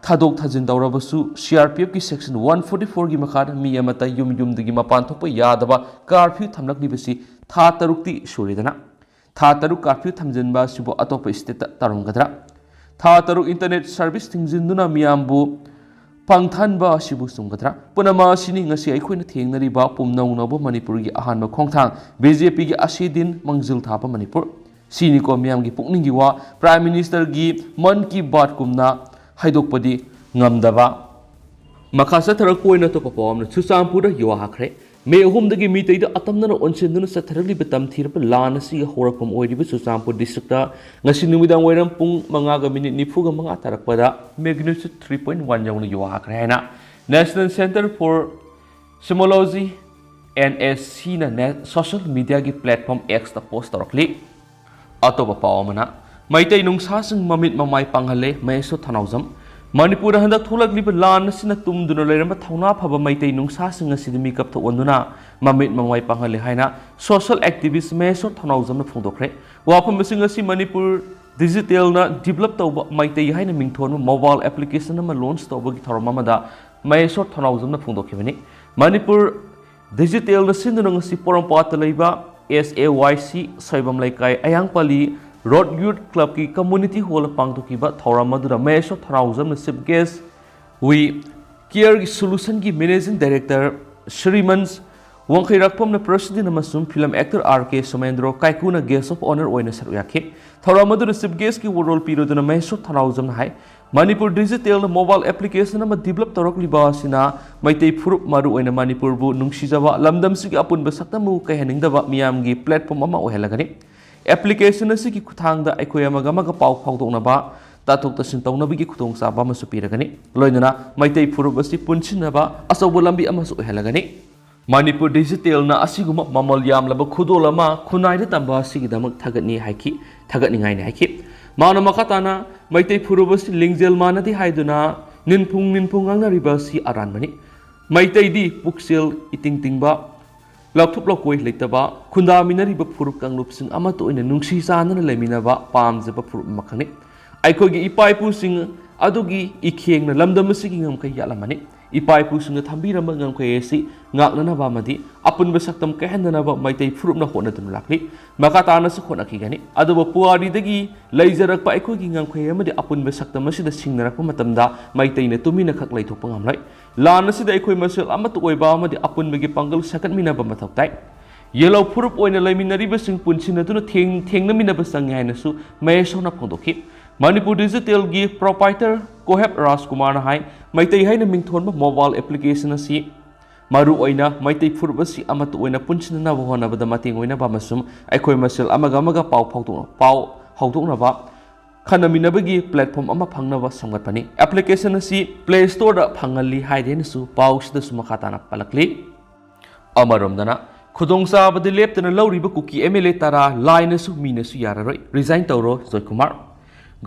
ꯊꯥꯗꯣꯛ ꯊꯥꯖꯤꯟ ꯇꯧꯔꯕꯁꯨ, ꯁꯤ ꯑꯥꯔ ꯄꯤ ꯑꯦꯐꯀꯤ section one forty fourꯒꯤ ꯃꯈꯥꯗ ꯃꯤ ꯑꯃꯠꯇ ꯌꯨꯝ ꯌꯨꯝꯗꯒꯤ ꯃꯄꯥꯟ ꯊꯣꯛꯄ ꯌꯥꯗꯕ ꯀꯥꯔꯐ꯭ꯌꯨ ꯊꯝꯂꯛꯂꯤꯕꯁꯤ ꯊꯥ ꯇꯔꯨꯛꯇꯤ ꯁꯨꯔꯦꯗꯅ꯫ ꯊꯥ ꯇꯔꯨꯛ ꯀꯥꯔꯐ꯭ꯌꯨ ꯊꯝꯖꯤꯟꯕ ꯑꯁꯤꯕꯨ ꯑꯇꯣꯞꯄ ꯁ꯭ꯇꯦꯠꯇ ꯇꯧꯔꯝꯒꯗ꯭ꯔꯥ? ꯊꯥ ꯇꯔꯨꯛ ꯏꯟꯇꯔꯅꯦꯠ ꯁꯔꯚꯤꯁ ꯊꯤꯡꯖꯤꯟꯗꯨꯅ ꯃꯤꯌꯥꯝꯕꯨ ꯄꯪꯊꯍꯟꯕ ꯑꯁꯤꯕꯨ ꯆꯨꯝꯒꯗ꯭ꯔꯥ? ꯄꯨꯝꯅꯃꯛ ꯑꯁꯤꯅꯤ ꯉꯁꯤ ꯑꯩꯈꯣꯏꯅ ꯊꯦꯡꯅꯔꯤꯕ ꯄꯨꯝꯅꯧꯅꯕ ꯃꯅꯤꯄꯨꯔꯒꯤ ꯑꯍꯥꯟꯕ ꯈꯣꯡꯊꯥꯡ꯫ ꯕꯤ ꯖꯦ ꯄꯤꯒꯤ ꯑꯁꯤ ꯗꯤꯟ ꯃꯥꯡꯖꯤꯜ ꯊꯥꯕ ꯃꯅꯤꯄꯨꯔ꯫ ꯁꯤꯅꯤꯀꯣ ꯃꯤꯌꯥꯝꯒꯤ ꯄꯨꯛꯅꯤꯡꯒꯤ ꯋꯥ꯫ ꯄ꯭ꯔꯥꯏꯝ ꯃꯤꯅꯤꯁꯇꯔꯒꯤ ꯃꯟ ꯀꯤ ꯕꯥꯠ ꯀꯨꯝꯅ ꯍꯥꯏꯗꯣꯛꯄꯗꯤ ꯉꯝꯗꯕ꯫ ꯃꯈꯥ ꯆꯠꯊꯔꯛꯄ ꯑꯣꯏꯅ ꯑꯇꯣꯞꯄ ꯄꯥꯎ ꯑꯃꯅ ꯆꯨꯔꯆꯥꯟꯄꯨꯔꯗ ꯌꯨ ꯍꯥꯠꯈ꯭ꯔꯦ꯫ ꯃꯦ ꯑꯍꯨꯝꯗꯒꯤ ꯃꯤꯇꯩꯗ ꯑꯇꯝꯅꯅ ꯑꯣꯟꯁꯤꯟꯗꯨꯅ ꯆꯠꯊꯔꯛꯂꯤꯕ ꯇꯝꯊꯤꯔꯕ ꯂꯥꯟ ꯑꯁꯤꯒꯤ ꯍꯧꯔꯛꯐꯝ ꯑꯣꯏꯔꯤꯕ ꯆꯨꯔꯆꯥꯟꯄꯨꯔ ꯗꯤꯁꯇ꯭ꯔꯤꯛꯇ ꯉꯁꯤ ꯅꯨꯃꯤꯗꯥꯡ ꯋꯥꯏꯔꯝ ꯄꯨꯡ ꯃꯉꯥꯒ ꯃꯤꯅꯤꯠ ꯅꯤꯐꯨꯒ ꯃꯉꯥ ꯇꯥꯔꯛꯄꯗ magnitude three point one ꯌꯧꯅ ꯌꯨ ꯍꯥꯠꯈ꯭ꯔꯦ ꯍꯥꯏꯅ National Center for Seismology, N S C ꯅ ꯅꯦ-, social media ꯒꯤ platform X ꯇ post ꯇꯧꯔꯛꯂꯤ꯫ ꯑꯇꯣꯞꯄ ꯄꯥꯎ ꯑꯃꯅ, ꯃꯩꯇꯩ ꯅꯨꯡꯁꯥꯁꯤꯡ ꯃꯃꯤꯠ ꯃꯃꯥꯏ ꯄꯥꯡꯍꯜꯂꯦ, ꯃꯍꯦꯁꯣꯔ ꯊꯧꯅꯥꯎꯖꯝ꯫ ꯃꯅꯤꯄꯨꯔꯗ ꯍꯟꯗꯛ ꯊꯣꯛꯂꯛꯂꯤꯕ ꯂꯥꯟ ꯑꯁꯤꯅ ꯇꯨꯝꯗꯨꯅ ꯂꯩꯔꯝꯕ ꯊꯧꯅꯥ ꯐꯕ ꯃꯩꯇꯩ ꯅꯨꯡꯁꯥꯁꯤꯡ ꯑꯁꯤꯗ ꯃꯤꯀꯞ ꯊꯣꯛꯍꯟꯗꯨꯅ ꯃꯃꯤꯠ ꯃꯃꯥꯏ ꯄꯥꯡꯍꯜꯂꯦ ꯍꯥꯏꯅ social activist ꯃꯍꯦꯁꯣꯔ ꯊꯧꯅꯥꯎꯖꯝꯅ ꯐꯣꯡꯗꯣꯛꯈ꯭ꯔꯦ꯫ ꯋꯥꯐꯝꯁꯤꯡ ꯑꯁꯤ ꯃꯅꯤꯄꯨꯔ Digital ꯅ develop ꯇꯧꯕ ꯃꯩꯇꯩ ꯍꯥꯏꯅ ꯃꯤꯡꯊꯣꯟꯕ mobile application ꯑꯃ launch ꯇꯧꯕꯒꯤ ꯊꯧꯔꯝ ꯑꯃꯗ ꯃꯍꯦꯁꯣꯔ ꯊꯧꯅꯥꯎꯖꯝꯅ ꯐꯣꯡꯗꯣꯛꯈꯤꯕꯅꯤ꯫ ꯃꯅꯤꯄꯨꯔ Digital ꯅ ꯁꯤꯟꯗꯨꯅ ꯉꯁꯤ ꯄꯣꯔꯣꯝꯄꯥꯠꯇ ꯂꯩꯕ S A Y C Soibam ꯂꯩꯀꯥꯏ ꯑꯌꯥꯡꯄꯜꯂꯤ Road Youth Club ꯀꯤ community hall ꯗ ꯄꯥꯡꯊꯣꯛꯈꯤꯕ ꯊꯧꯔꯝ ꯑꯗꯨꯗ ꯃꯍꯦꯁꯣꯔ ꯊꯧꯅꯥꯎꯖꯝꯅ chief guest, We Care ꯒꯤ solution ꯒꯤ managing director ꯁ꯭ꯔꯤꯃꯟꯁ ꯋꯥꯡꯈꯩꯔꯥꯛꯄꯝꯅ president ꯑꯃꯁꯨꯡ film actor R K Somendro ꯀꯥꯏꯀꯨꯅ guest of honour ꯑꯣꯏꯅ ꯁꯔꯨꯛ ꯌꯥꯈꯤ꯫ ꯊꯧꯔꯝ ꯑꯗꯨꯗ chief guest ꯀꯤ ꯋꯥꯔꯣꯜ ꯄꯤꯔꯗꯨꯅ ꯃꯍꯦꯁꯣꯔ ꯊꯧꯅꯥꯎꯖꯝꯅ ꯍꯥꯏ, ꯃꯅꯤꯄꯨꯔ Digital ꯅ mobile application ꯑꯃ develop ꯇꯧꯔꯛꯂꯤꯕ ꯑꯁꯤꯅ ꯃꯩꯇꯩ ꯐꯨꯔꯨꯞ, ꯃꯔꯨꯑꯣꯏꯅ ꯃꯅꯤꯄꯨꯔꯕꯨ ꯅꯨꯡꯁꯤꯖꯕ, ꯂꯝꯗꯝꯁꯤꯒꯤ ꯑꯄꯨꯟꯕ ꯁꯛꯇꯝꯕꯨ ꯀꯥꯏꯍꯟꯅꯤꯡꯗꯕ ꯃꯤꯌꯥꯝꯒꯤ platform ꯑꯃ ꯑꯣꯏꯍꯜꯂꯒꯅꯤ꯫ Application ꯑꯁꯤꯒꯤ ꯈꯨꯠꯊꯥꯡꯗ ꯑꯩꯈꯣꯏ ꯑꯃꯒ ꯑꯃꯒ ꯄꯥꯎ ꯐꯥꯎꯗꯣꯛꯅꯕ, ꯇꯥꯊꯣꯛ ꯇꯥꯁꯤꯟ ꯇꯧꯅꯕꯒꯤ ꯈꯨꯗꯣꯡꯆꯥꯕ ꯑꯃꯁꯨ ꯄꯤꯔꯒꯅꯤ꯫ ꯂꯣꯏꯅꯅ ꯃꯩꯇꯩ ꯐꯨꯔꯨꯞ ꯑꯁꯤ ꯄꯨꯟꯁꯤꯟꯅꯕ ꯑꯆꯧꯕ ꯂꯝꯕꯤ ꯑꯃꯁꯨ ꯑꯣꯏꯍꯜꯂꯒꯅꯤ꯫ ꯃꯅꯤꯄꯨꯔ ꯗꯤꯖꯤꯇꯦꯜꯅ ꯑꯁꯤꯒꯨꯝꯕ ꯃꯃꯜ ꯌꯥꯝꯂꯕ ꯈꯨꯗꯣꯜ ꯑꯃ ꯈꯨꯟꯅꯥꯏꯗ ꯇꯝꯕ ꯑꯁꯤꯒꯤꯗꯃꯛ ꯊꯥꯒꯠꯅꯤ ꯍꯥꯏꯈꯤ, ꯊꯥꯒꯠꯅꯤꯡꯉꯥꯏꯅꯤ ꯍꯥꯏꯈꯤ꯫ ꯃꯥꯅ ꯃꯈꯥ ꯇꯥꯅ ꯃꯩꯇꯩ ꯐꯨꯔꯨꯞ ꯑꯁꯤ ꯂꯤꯡꯖꯦꯜ ꯃꯥꯟꯅꯗꯦ ꯍꯥꯏꯗꯨꯅ ꯅꯤꯟꯐꯨꯡ ꯅꯤꯟꯐꯨꯡ ꯉꯥꯡꯅꯔꯤꯕ ꯑꯁꯤ ꯑꯔꯥꯟꯕꯅꯤ꯫ ꯃꯩꯇꯩꯗꯤ ꯄꯨꯛꯆꯦꯜ ꯏꯇꯤꯡ ꯇꯤꯡꯕ, ꯂꯧꯊꯣꯛ ꯂꯧꯀꯣꯏ ꯂꯩꯇꯕ, ꯈꯨꯟꯗꯥꯃꯤꯟꯅꯔꯤꯕ ꯐꯨꯔꯨꯞ ꯀꯥꯡꯂꯨꯞꯁꯤꯡ ꯑꯃꯠꯇ ꯑꯣꯏꯅ ꯅꯨꯡꯁꯤ ꯆꯥꯟꯅꯅ ꯂꯩꯃꯤꯟꯅꯕ ꯄꯥꯝꯖꯕ ꯐꯨꯔꯨꯞ ꯑꯃꯈꯛꯅꯤ꯫ ꯑꯩꯈꯣꯏꯒꯤ ꯏꯄꯥ ꯏꯄꯨꯁꯤꯡ ꯑꯗꯨꯒꯤ ꯏꯈꯦꯡꯅ ꯂꯝꯗꯝ ꯑꯁꯤꯒꯤ ꯉꯝꯈꯩ ꯌꯥꯠꯂꯝꯃꯅꯤ꯫ ꯏꯄꯥ ꯏꯄꯨꯁꯤꯡꯅ ꯊꯝꯕꯤꯔꯝꯕ ꯉꯝꯈꯩ ꯑꯁꯤ ꯉꯥꯛꯅꯅꯕ ꯑꯃꯗꯤ ꯑꯄꯨꯟꯕ ꯁꯛꯇꯝ ꯀꯥꯏꯍꯟꯗꯅꯕ ꯃꯩꯇꯩ ꯐꯨꯔꯨꯞꯅ ꯍꯣꯠꯅꯗꯨꯅ ꯂꯥꯛꯂꯤ꯫ ꯃꯈꯥ ꯇꯥꯅꯁꯨ ꯍꯣꯠꯅꯈꯤꯒꯅꯤ꯫ ꯑꯗꯨꯕꯨ ꯄꯨꯋꯥꯔꯤꯗꯒꯤ ꯂꯩꯖꯔꯛꯄ ꯑꯩꯈꯣꯏꯒꯤ ꯉꯝꯈꯩ ꯑꯃꯗꯤ ꯑꯄꯨꯟꯕ ꯁꯛꯇꯝ ꯑꯁꯤꯗ ꯁꯤꯡꯅꯔꯛꯄ ꯃꯇꯝꯗ ꯃꯩꯇꯩꯅ ꯇꯨꯃꯤꯟꯅ ꯈꯛ ꯂꯩꯊꯣꯛꯄ ꯉꯝꯂꯣꯏ꯫ ꯂꯥꯟ ꯑꯁꯤꯗ ꯑꯩꯈꯣꯏ ꯃꯁꯦꯜ ꯑꯃꯠꯇ ꯑꯣꯏꯕ ꯑꯃꯗꯤ ꯑꯄꯨꯟꯕꯒꯤ ꯄꯥꯡꯒꯜ ꯁꯦꯝꯒꯠꯃꯤꯟꯅꯕ ꯃꯊꯧ ꯇꯥꯏ꯫ ꯌꯦꯜꯍꯧ ꯐꯨꯔꯨꯞ ꯑꯣꯏꯅ ꯂꯩꯃꯤꯟꯅꯔꯤꯕꯁꯤꯡ ꯄꯨꯟꯁꯤꯟꯅꯗꯨꯅ ꯊꯦꯡ-, ꯊꯦꯡꯅꯃꯤꯟꯅꯕ ꯆꯪꯏ ꯍꯥꯏꯅꯁꯨ ꯃꯍꯦꯁꯣꯔꯅ ꯐꯣꯡꯗꯣꯛꯈꯤ꯫ ꯃꯅꯤꯄꯨꯔ ꯗꯤꯖꯤꯇꯦꯜꯒꯤ ꯄ꯭ꯔꯣꯄꯥꯏꯇꯔ ꯀꯣꯍꯦꯞ ꯔꯥꯖꯀꯨꯃꯥꯔꯅ ꯍꯥꯏ, ꯃꯩꯇꯩ ꯍꯥꯏꯅ ꯃꯤꯡꯊꯣꯟꯕ ꯃꯣꯕꯥꯏꯜ ꯑꯦꯄ꯭ꯂꯤꯀꯦꯁꯟ ꯑꯁꯤ ꯃꯔꯨ ꯑꯣꯏꯅ ꯃꯩꯇꯩ ꯐꯨꯔꯨꯞ ꯑꯁꯤ ꯑꯃꯠꯇ ꯑꯣꯏꯅ ꯄꯨꯟꯁꯤꯟꯅꯅꯕ ꯍꯣꯠꯅꯕꯗ ꯃꯇꯦꯡ ꯑꯣꯏꯅꯕ ꯑꯃꯁꯨꯡ ꯑꯩꯈꯣꯏ ꯃꯁꯦꯜ ꯑꯃꯒ ꯑꯃꯒ ꯄꯥꯎ ꯐꯥꯎꯗꯣꯛ-, ꯄꯥꯎ ꯍꯧꯗꯣꯛꯅꯕ ꯈꯟꯅꯃꯤꯟꯅꯕꯒꯤ ꯄ꯭ꯂꯦꯠꯐꯣꯝ ꯑꯃ ꯐꯪꯅꯕ ꯁꯦꯝꯒꯠꯄꯅꯤ꯫ ꯑꯦꯄ꯭ꯂꯤꯀꯦꯁꯟ ꯑꯁꯤ ꯄ꯭ꯂꯦ ꯁ꯭ꯇꯣꯔꯗ ꯐꯪꯍꯜꯂꯤ ꯍꯥꯏꯔꯦꯅꯁꯨ ꯄꯥꯎꯁꯤꯗꯁꯨ ꯃꯈꯥ ꯇꯥꯅ ꯄꯜꯂꯛꯂꯤ꯫ ꯑꯃꯔꯣꯝꯗꯅ ꯈꯨꯗꯣꯡꯆꯥꯕꯗꯤ ꯂꯦꯞꯇꯅ ꯂꯧꯔꯤꯕ ꯀꯨꯀꯤ ꯑꯦꯝ ꯑꯦꯜ ꯑꯦ ꯇꯔꯥ ꯂꯥꯏꯅꯁꯨ ꯃꯤꯅꯁꯨ ꯌꯥꯔꯔꯣꯏ, ꯔꯤꯖꯥꯏꯟ ꯇꯧꯔꯣ ꯖꯣꯏꯀꯨꯃꯥꯔ꯫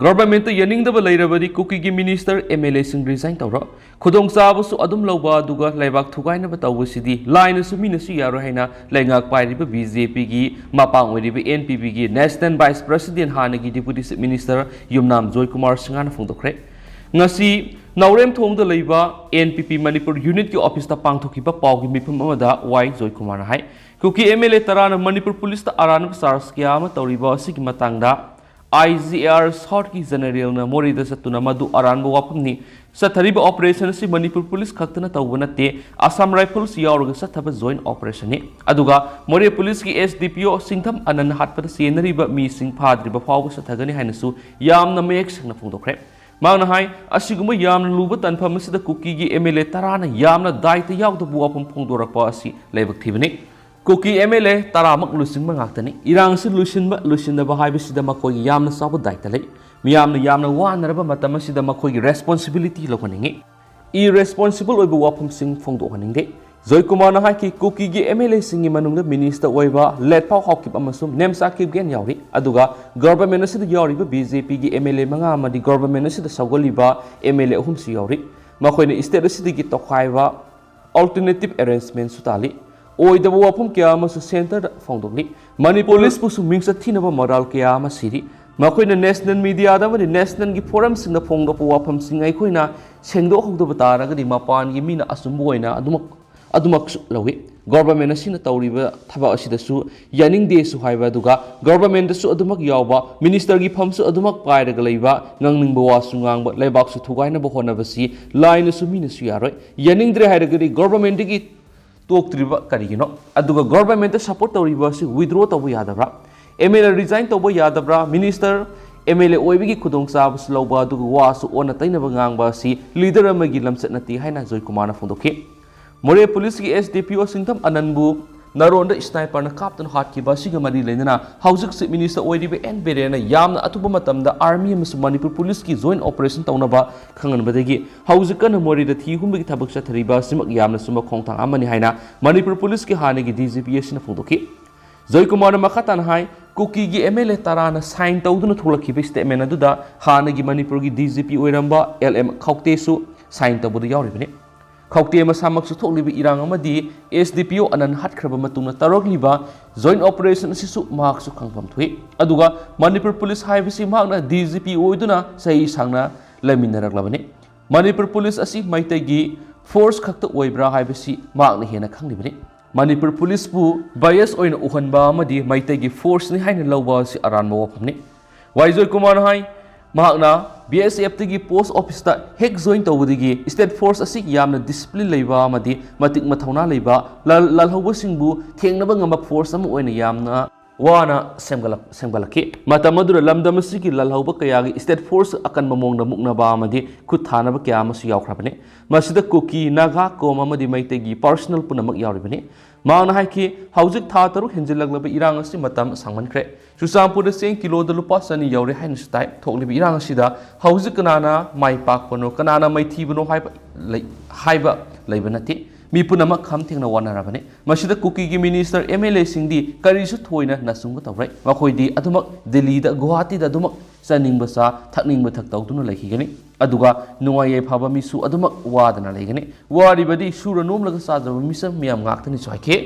ꯒꯣꯚꯔꯟꯃꯦꯟꯠꯇ ꯌꯥꯅꯤꯡꯗꯕ ꯂꯩꯔꯕꯗꯤ ꯀꯨꯀꯤꯒꯤ ꯃꯤꯅꯤꯁꯇꯔ, ꯑꯦꯝ ꯑꯦꯜ ꯑꯦꯁꯤꯡ ꯔꯤꯖꯥꯏꯟ ꯇꯧꯔꯣ꯫ ꯈꯨꯗꯣꯡꯆꯥꯕꯁꯨ ꯑꯗꯨꯝ ꯂꯧꯕ ꯑꯗꯨꯒ ꯂꯩꯕꯥꯛ ꯊꯨꯒꯥꯏꯅꯕ ꯇꯧꯕꯁꯤꯗꯤ ꯂꯥꯏꯅꯁꯨ ꯃꯤꯅꯁꯨ ꯌꯥꯔꯣꯏ ꯍꯥꯏꯅ ꯂꯩꯉꯥꯛ ꯄꯥꯏꯔꯤꯕ ꯕꯤ ꯖꯦ ꯄꯤꯒꯤ ꯃꯄꯥꯡ ꯑꯣꯏꯔꯤꯕ ꯑꯦꯟ ꯄꯤ ꯄꯤꯒꯤ ꯅꯦꯁꯅꯦꯜ ꯚꯥꯏꯁ ꯄ꯭ꯔꯦꯁꯤꯗꯦꯟꯠ ꯍꯥꯟꯅꯒꯤ ꯗꯤꯄꯨꯇꯤ ꯆꯤꯐ ꯃꯤꯅꯤꯁꯇꯔ ꯌꯨꯝꯅꯥꯝ ꯖꯣꯏꯀꯨꯃꯥꯔ ꯁꯤꯡꯍꯅ ꯐꯣꯡꯗꯣꯛꯈ꯭ꯔꯦ꯫ ꯉꯁꯤ ꯅꯥꯎꯔꯦꯝꯊꯣꯡꯗ ꯂꯩꯕ ꯑꯦꯟ ꯄꯤ ꯄꯤ ꯃꯅꯤꯄꯨꯔ ꯌꯨꯅꯤꯠꯀꯤ ꯑꯣꯐꯤꯁꯇ ꯄꯥꯡꯊꯣꯛꯈꯤꯕ ꯄꯥꯎꯒꯤ ꯃꯤꯐꯝ ꯑꯃꯗ ꯋꯥꯏ ꯖꯣꯏꯀꯨꯃꯥꯔꯅ ꯍꯥꯏ, ꯀꯨꯀꯤ ꯑꯦꯝ ꯑꯦꯜ ꯑꯦ ꯇꯔꯥꯅ ꯃꯅꯤꯄꯨꯔ ꯄꯨꯂꯤꯁꯇ ꯑꯔꯥꯟꯕ ꯆꯥꯔꯖ ꯀꯌꯥ ꯑꯃ ꯇꯧꯔꯤꯕ ꯑꯁꯤꯒꯤ ꯃꯇꯥꯡꯗ ꯑꯥꯏ ꯖꯤ ꯑꯥꯔ ꯁꯥꯎꯠꯀꯤ ꯖꯦꯅꯔꯦꯜꯅ ꯃꯣꯔꯦꯗ ꯆꯠꯇꯨꯅ ꯃꯗꯨ ꯑꯔꯥꯟꯕ ꯋꯥꯐꯝꯅꯤ꯫ ꯆꯠꯊꯔꯤꯕ ꯑꯣꯄꯔꯦꯁꯟ ꯑꯁꯤ ꯃꯅꯤꯄꯨꯔ ꯄꯨꯂꯤꯁ ꯈꯛꯇꯅ ꯇꯧꯕ ꯅꯠꯇꯦ, ꯑꯁꯥꯝ ꯔꯥꯏꯐꯜꯁ ꯌꯥꯎꯔꯒ ꯆꯠꯊꯕ ꯖꯣꯏꯟꯠ ꯑꯣꯄꯔꯦꯁꯟꯅꯤ꯫ ꯑꯗꯨꯒ ꯃꯣꯔꯦ ꯄꯨꯂꯤꯁꯀꯤ ꯑꯦꯁ ꯗꯤ ꯄꯤ ꯑꯣ ꯁꯤꯡꯊꯝ ꯑꯅꯟ ꯍꯥꯠꯄꯗ ꯆꯦꯟꯅꯔꯤꯕ ꯃꯤꯁꯤꯡ ꯐꯥꯗ꯭ꯔꯤꯕ ꯐꯥꯎꯕ ꯆꯠꯊꯒꯅꯤ ꯍꯥꯏꯅꯁꯨ ꯌꯥꯝꯅ ꯃꯌꯦꯛ ꯁꯦꯡꯅ ꯐꯣꯡꯗꯣꯛꯈ꯭ꯔꯦ꯫ ꯃꯍꯥꯛꯅ ꯍꯥꯏ, ꯑꯁꯤꯒꯨꯝꯕ ꯌꯥꯝꯅ ꯂꯨꯕ ꯇꯥꯟꯐꯝ ꯑꯁꯤꯗ ꯀꯨꯀꯤꯒꯤ ꯑꯦꯝ ꯑꯦꯜ ꯑꯦ ꯇꯔꯥꯅ ꯌꯥꯝꯅ ꯗꯥꯏꯇ ꯌꯥꯎꯗꯕ ꯋꯥꯐꯝ ꯐꯣꯡꯗꯣꯔꯛꯄ ꯑꯁꯤ ꯂꯥꯏꯕꯛ ꯊꯤꯕꯅꯤ꯫ ꯀꯨꯀꯤ ꯑꯦꯝ ꯑꯦꯜ ꯑꯦ ꯇꯔꯥꯃꯛ ꯂꯨꯆꯤꯡꯕ ꯉꯥꯛꯇꯅꯤ꯫ ꯏꯔꯥꯡꯁꯤ ꯂꯣꯏꯁꯤꯟꯕ, ꯂꯣꯏꯁꯤꯟꯗꯕ ꯍꯥꯏꯕꯁꯤꯗ ꯃꯈꯣꯏꯒꯤ ꯌꯥꯝꯅ ꯆꯥꯎꯕ ꯗꯥꯏꯇ ꯂꯩ꯫ ꯃꯤꯌꯥꯝꯅ ꯌꯥꯝꯅ ꯋꯥꯅꯔꯕ ꯃꯇꯝ ꯑꯁꯤꯗ ꯃꯈꯣꯏꯒꯤ ꯔꯦꯁꯄꯣꯟꯁꯤꯕꯤꯂꯤꯇꯤ ꯂꯧꯍꯟꯅꯤꯡꯏ꯫ ꯏꯔꯦꯁꯄꯣꯟꯁꯤꯕꯜ ꯑꯣꯏꯕ ꯋꯥꯐꯝꯁꯤꯡ ꯐꯣꯡꯗꯣꯛꯍꯟꯅꯤꯡꯗꯦ꯫ ꯖꯣꯏꯀꯨꯃꯥꯔꯅ ꯍꯥꯏꯈꯤ, ꯀꯨꯀꯤꯒꯤ ꯑꯦꯝ ꯑꯦꯜ ꯑꯦꯁꯤꯡꯒꯤ ꯃꯅꯨꯡꯗ ꯃꯤꯅꯤꯁꯇꯔ ꯑꯣꯏꯕ ꯂꯦꯠꯐꯥꯎ ꯍꯥꯎꯀꯤꯞ ꯑꯃꯁꯨꯡ ꯅꯦꯝꯆꯥ ꯀꯤꯞꯒꯦꯟ ꯌꯥꯎꯔꯤ꯫ ꯑꯗꯨꯒ ꯒꯣꯚꯔꯟꯃꯦꯟꯠ ꯑꯁꯤꯗ ꯌꯥꯎꯔꯤꯕ ꯕꯤ ꯖꯦ ꯄꯤꯒꯤ ꯑꯦꯝ ꯑꯦꯜ ꯑꯦ ꯃꯉꯥ ꯑꯃꯗꯤ ꯒꯣꯚꯔꯟꯃꯦꯟꯠ ꯑꯁꯤꯗ ꯁꯧꯒꯠꯂꯤꯕ ꯑꯦꯝ ꯑꯦꯜ ꯑꯦ ꯑꯍꯨꯝꯁꯨ ꯌꯥꯎꯔꯤ꯫ ꯃꯈꯣꯏꯅ ꯁ꯭ꯇꯦꯠ ꯑꯁꯤꯗꯒꯤ ꯇꯣꯈꯥꯏꯕ ꯑꯜꯇꯔꯅꯦꯇꯤꯚ ꯑꯦꯔꯦꯟꯖꯃꯦꯟꯠꯁꯨ ꯇꯥꯜꯂꯤ꯫ ꯑꯣꯏꯗꯕ ꯋꯥꯐꯝ ꯀꯌꯥ ꯑꯃꯁꯨ ꯁꯦꯟꯇꯔꯗ ꯐꯣꯡꯗꯣꯛꯂꯤ꯫ ꯃꯅꯤꯄꯨꯔ ꯄꯨꯂꯤꯁꯄꯨꯁꯨ ꯃꯤꯡꯆꯠ ꯊꯤꯅꯕ ꯃꯔꯥꯜ ꯀꯌꯥ ꯑꯃ ꯁꯤꯔꯤ꯫ ꯃꯈꯣꯏꯅ ꯅꯦꯁꯅꯦꯜ ꯃꯤꯗꯤꯌꯥꯗ ꯑꯃꯗꯤ ꯅꯦꯁꯅꯦꯜꯒꯤ ꯐꯣꯔꯝꯁꯤꯡꯗ ꯐꯣꯡꯗꯣꯛꯄ ꯋꯥꯐꯝꯁꯤꯡ ꯑꯩꯈꯣꯏꯅ ꯁꯦꯡꯗꯣꯛꯍꯧꯗꯕ ꯇꯥꯔꯒꯗꯤ ꯃꯄꯥꯟꯒꯤ ꯃꯤꯅ ꯑꯆꯨꯝꯕ ꯑꯣꯏꯅ ꯑꯗꯨꯃꯛ, ꯑꯗꯨꯃꯛꯁꯨ ꯂꯧꯏ꯫ ꯒꯣꯚꯔꯟꯃꯦꯟꯠ ꯑꯁꯤꯅ ꯇꯧꯔꯤꯕ ꯊꯕꯛ ꯑꯁꯤꯗꯁꯨ ꯌꯥꯅꯤꯡꯗꯦꯁꯨ ꯍꯥꯏꯕ, ꯑꯗꯨꯒ ꯒꯣꯚꯔꯟꯃꯦꯟꯠꯇꯁꯨ ꯑꯗꯨꯃꯛ ꯌꯥꯎꯕ, ꯃꯤꯅꯤꯁꯇꯔꯒꯤ ꯐꯝꯁꯨ ꯑꯗꯨꯃꯛ ꯄꯥꯏꯔꯒ ꯂꯩꯕ, ꯉꯥꯡꯅꯤꯡꯕ ꯋꯥꯁꯨ ꯉꯥꯡꯕ, ꯂꯩꯕꯥꯛꯁꯨ ꯊꯨꯒꯥꯏꯅꯕ ꯍꯣꯠꯅꯕꯁꯤ ꯂꯥꯏꯅꯁꯨ ꯃꯤꯅꯁꯨ ꯌꯥꯔꯣꯏ꯫ ꯌꯥꯅꯤꯡꯗ꯭ꯔꯦ ꯍꯥꯏꯔꯒꯗꯤ ꯒꯣꯚꯔꯟꯃꯦꯟꯠꯇꯒꯤ ꯇꯣꯛꯇ꯭ꯔꯤꯕ ꯀꯔꯤꯒꯤꯅꯣ? ꯑꯗꯨꯒ ꯒꯣꯚꯔꯟꯃꯦꯟꯠꯇ ꯁꯄꯣꯔꯠ ꯇꯧꯔꯤꯕ ꯑꯁꯤ ꯋꯤꯗ꯭ꯔꯣ ꯇꯧꯕ ꯌꯥꯗꯕ꯭ꯔꯥ? ꯑꯦꯝ ꯑꯦꯜ ꯑꯦ ꯔꯤꯖꯥꯏꯟ ꯇꯧꯕ ꯌꯥꯗꯕ꯭ꯔꯥ? ꯃꯤꯅꯤꯁꯇꯔ, ꯑꯦꯝ ꯑꯦꯜ ꯑꯦ ꯑꯣꯏꯕꯒꯤ ꯈꯨꯗꯣꯡꯆꯥꯕꯁꯨ ꯂꯧꯕ, ꯑꯗꯨꯒ ꯋꯥꯁꯨ ꯑꯣꯟꯅ ꯇꯩꯅꯕ ꯉꯥꯡꯕ ꯑꯁꯤ ꯂꯤꯗꯔ ꯑꯃꯒꯤ ꯂꯝꯆꯠ ꯅꯠꯇꯦ ꯍꯥꯏꯅ ꯖꯣꯏꯀꯨꯃꯥꯔꯅ ꯐꯣꯡꯗꯣꯛꯈꯤ꯫ ꯃꯣꯔꯦ ꯄꯨꯂꯤꯁꯀꯤ ꯑꯦꯁ ꯗꯤ ꯄꯤ ꯑꯣ ꯁꯤꯡꯊꯝ ꯑꯅꯟꯕꯨ ꯅꯥꯔꯣꯟꯗ ꯁ꯭ꯅꯥꯏꯄꯔꯅ ꯀꯥꯞꯇꯨꯅ ꯍꯥꯠꯈꯤꯕ ꯑꯁꯤꯒ ꯃꯔꯤ ꯂꯩꯅꯅ ꯍꯧꯖꯤꯛ ꯆꯤꯐ ꯃꯤꯅꯤꯁꯇꯔ ꯑꯣꯏꯔꯤꯕ ꯑꯦꯟ ꯕꯤꯔꯦꯟꯅ ꯌꯥꯝꯅ ꯑꯊꯨꯕ ꯃꯇꯝꯗ ꯑꯥꯔꯃꯤ ꯑꯃꯁꯨꯡ ꯃꯅꯤꯄꯨꯔ ꯄꯨꯂꯤꯁꯀꯤ ꯖꯣꯏꯟꯠ ꯑꯣꯄꯔꯦꯁꯟ ꯇꯧꯅꯕ ꯈꯪꯍꯟꯕꯗꯒꯤ ꯍꯧꯖꯤꯛ ꯀꯟꯅ ꯃꯣꯔꯦꯗ ꯊꯤ ꯍꯨꯝꯕꯒꯤ ꯊꯕꯛ ꯆꯠꯊꯔꯤꯕ ꯑꯁꯤꯃꯛ ꯌꯥꯝꯅ ꯆꯨꯝꯕ ꯈꯣꯡꯊꯥꯡ ꯑꯃꯅꯤ ꯍꯥꯏꯅ ꯃꯅꯤꯄꯨꯔ ꯄꯨꯂꯤꯁꯀꯤ ꯍꯥꯟꯅꯒꯤ ꯗꯤ ꯖꯤ ꯄꯤ ꯑꯁꯤꯅ ꯐꯣꯡꯗꯣꯛꯈꯤ꯫ ꯖꯣꯏꯀꯨꯃꯥꯔꯅ ꯃꯈꯥ ꯇꯥꯅ ꯍꯥꯏ, ꯀꯨꯀꯤꯒꯤ ꯑꯦꯝ ꯑꯦꯜ ꯑꯦ ꯇꯔꯥꯅ ꯁꯥꯏꯟ ꯇꯧꯗꯨꯅ ꯊꯣꯛꯂꯛꯈꯤꯕ ꯁ꯭ꯇꯦꯠꯃꯦꯟ ꯑꯗꯨꯗ ꯍꯥꯟꯅꯒꯤ ꯃꯅꯤꯄꯨꯔꯒꯤ ꯗꯤ ꯖꯤ ꯄꯤ ꯑꯣꯏꯔꯝꯕ ꯑꯦꯜ ꯑꯦꯝ ꯈꯧꯇꯦꯁꯨ ꯁꯥꯏꯟ ꯇꯧꯕꯗ ꯌꯥꯎꯔꯤꯕꯅꯤ꯫ ꯈꯧꯇꯦ ꯃꯁꯥꯃꯛꯁꯨ ꯊꯣꯛꯂꯤꯕ ꯏꯔꯥꯡ ꯑꯃꯗꯤ ꯑꯦꯁ ꯗꯤ ꯄꯤ ꯑꯣ ꯑꯅꯟ ꯍꯥꯠꯈ꯭ꯔꯕ ꯃꯇꯨꯡꯗ ꯇꯧꯔꯛꯂꯤꯕ ꯖꯣꯏꯟꯠ ꯑꯣꯄꯔꯦꯁꯟ ꯑꯁꯤꯁꯨ ꯃꯍꯥꯛꯁꯨ ꯈꯪꯐꯝ ꯊꯣꯛꯏ꯫ ꯑꯗꯨꯒ ꯃꯅꯤꯄꯨꯔ ꯄꯨꯂꯤꯁ ꯍꯥꯏꯕꯁꯤ ꯃꯍꯥꯛꯅ ꯗꯤ ꯖꯤ ꯄꯤ ꯑꯣꯏꯗꯨꯅ ꯆꯍꯤ ꯁꯥꯡꯅ ꯂꯩꯃꯤꯟꯅꯔꯛꯂꯕꯅꯤ꯫ ꯃꯅꯤꯄꯨꯔ ꯄꯨꯂꯤꯁ ꯑꯁꯤ ꯃꯩꯇꯩꯒꯤ ꯐꯣꯔꯁ ꯈꯛꯇ ꯑꯣꯏꯕ꯭ꯔꯥ ꯍꯥꯏꯕꯁꯤ ꯃꯍꯥꯛꯅ ꯍꯦꯟꯅ ꯈꯪꯂꯤꯕꯅꯤ꯫ ꯃꯅꯤꯄꯨꯔ ꯄꯨꯂꯤꯁꯄꯨ ꯕꯥꯏꯁ ꯑꯣꯏꯅ ꯎꯍꯟꯕ ꯑꯃꯗꯤ ꯃꯩꯇꯩꯒꯤ ꯐꯣꯔꯁꯅꯤ ꯍꯥꯏꯅ ꯂꯧꯕ ꯑꯁꯤ ꯑꯔꯥꯟꯕ ꯋꯥꯐꯝꯅꯤ꯫ ꯋꯥꯏ ꯖꯣꯏꯀꯨꯃꯥꯔꯅ ꯍꯥꯏ, ꯃꯍꯥꯛꯅ ꯕꯤ ꯑꯦꯁ ꯑꯦꯐꯇꯒꯤ ꯄꯣꯁ ꯑꯣꯐꯤꯁꯇ ꯍꯦꯛ ꯖꯣꯏꯟ ꯇꯧꯕꯗꯒꯤ ꯁ꯭ꯇꯦꯠ ꯐꯣꯔꯁ ꯑꯁꯤ ꯌꯥꯝꯅ ꯗꯤꯁꯤꯄ꯭ꯂꯤꯟ ꯂꯩꯕ ꯑꯃꯗꯤ ꯃꯇꯤꯛ ꯃꯊꯧꯅꯥ ꯂꯩꯕ, ꯂꯥꯜ-, ꯂꯥꯜꯍꯧꯕꯁꯤꯡꯕꯨ ꯊꯦꯡꯅꯕ ꯉꯝꯕ ꯐꯣꯔꯁ ꯑꯃ ꯑꯣꯏꯅ ꯌꯥꯝꯅ ꯋꯥꯅ ꯁꯦꯝꯒꯠꯂꯛ-, ꯁꯦꯝꯒꯠꯂꯛꯈꯤ꯫ ꯃꯇꯝ ꯑꯗꯨꯗ ꯂꯝꯗꯝ ꯑꯁꯤꯒꯤ ꯂꯥꯜꯍꯧꯕ ꯀꯌꯥꯒꯤ ꯁ꯭ꯇꯦꯠ ꯐꯣꯔꯁ ꯑꯀꯟꯕ ꯃꯑꯣꯡꯗ ꯃꯨꯛꯅꯕ ꯑꯃꯗꯤ ꯈꯨꯠ ꯊꯥꯅꯕ ꯀꯌꯥ ꯑꯃꯁꯨ ꯌꯥꯎꯈ꯭ꯔꯕꯅꯤ꯫ ꯃꯁꯤꯗ ꯀꯨꯀꯤ, ꯅꯥꯒꯥ, ꯀꯣꯝ ꯑꯃꯗꯤ ꯃꯩꯇꯩꯒꯤ ꯄꯥꯔꯁꯅꯦꯜ ꯄꯨꯝꯅꯃꯛ ꯌꯥꯎꯔꯤꯕꯅꯤ꯫ ꯃꯍꯥꯛꯅ ꯍꯥꯏꯈꯤ, ꯍꯧꯖꯤꯛ ꯊꯥ ꯇꯔꯨꯛ ꯍꯦꯟꯖꯤꯜꯂꯛꯂꯕ ꯏꯔꯥꯡ ꯑꯁꯤ ꯃꯇꯝ ꯁꯥꯡꯃꯟꯈ꯭ꯔꯦ꯫ ꯆꯨꯔꯆꯥꯟꯄꯨꯔꯗ ꯆꯦꯡ ꯀꯤꯂꯣꯗ ꯂꯨꯄꯥ ꯆꯅꯤ ꯌꯧꯔꯦ ꯍꯥꯏꯅꯁꯨ ꯇꯥꯏ꯫ ꯊꯣꯛꯂꯤꯕ ꯏꯔꯥꯡ ꯑꯁꯤꯗ ꯍꯧꯖꯤꯛ ꯀꯅꯥꯅ ꯃꯥꯏ ꯄꯥꯛꯄꯅꯣ, ꯀꯅꯥꯅ ꯃꯥꯏꯊꯤꯕꯅꯣ ꯍꯥꯏꯕ ꯂꯩ-, ꯍꯥꯏꯕ ꯂꯩꯕ ꯅꯠꯇꯦ꯫ ꯃꯤ ꯄꯨꯝꯅꯃꯛ ꯈꯝ ꯊꯦꯡꯅ ꯋꯥꯅꯔꯕꯅꯤ꯫ ꯃꯁꯤꯗ ꯀꯨꯀꯤꯒꯤ ꯃꯤꯅꯤꯁꯇꯔ, ꯑꯦꯝ ꯑꯦꯜ ꯑꯦꯁꯤꯡꯗꯤ ꯀꯔꯤꯁꯨ ꯊꯣꯏꯅ ꯅꯆꯨꯡꯕ ꯇꯧꯔꯣꯏ꯫ ꯃꯈꯣꯏꯗꯤ ꯑꯗꯨꯃꯛ ꯗꯤꯜꯂꯤꯗ, ꯒꯨꯋꯥꯍꯥꯇꯤꯗ ꯑꯗꯨꯃꯛ ꯆꯥꯅꯤꯡꯕ ꯆꯥ, ꯊꯛꯅꯤꯡꯕ ꯊꯛ ꯇꯧꯗꯨꯅ ꯂꯩꯈꯤꯒꯅꯤ꯫ ꯑꯗꯨꯒ ꯅꯨꯡꯉꯥꯏ ꯌꯥꯏꯐꯕ ꯃꯤꯁꯨ ꯑꯗꯨꯃꯛ ꯋꯥꯗꯅ ꯂꯩꯒꯅꯤ꯫ ꯋꯥꯔꯤꯕꯗꯤ ꯁꯨꯔ ꯅꯣꯝꯂꯒ ꯆꯥꯖꯕ ꯃꯤꯆꯝ ꯃꯤꯌꯥꯝ ꯉꯥꯛꯇꯅꯤꯁꯨ ꯍꯥꯏꯈꯤ꯫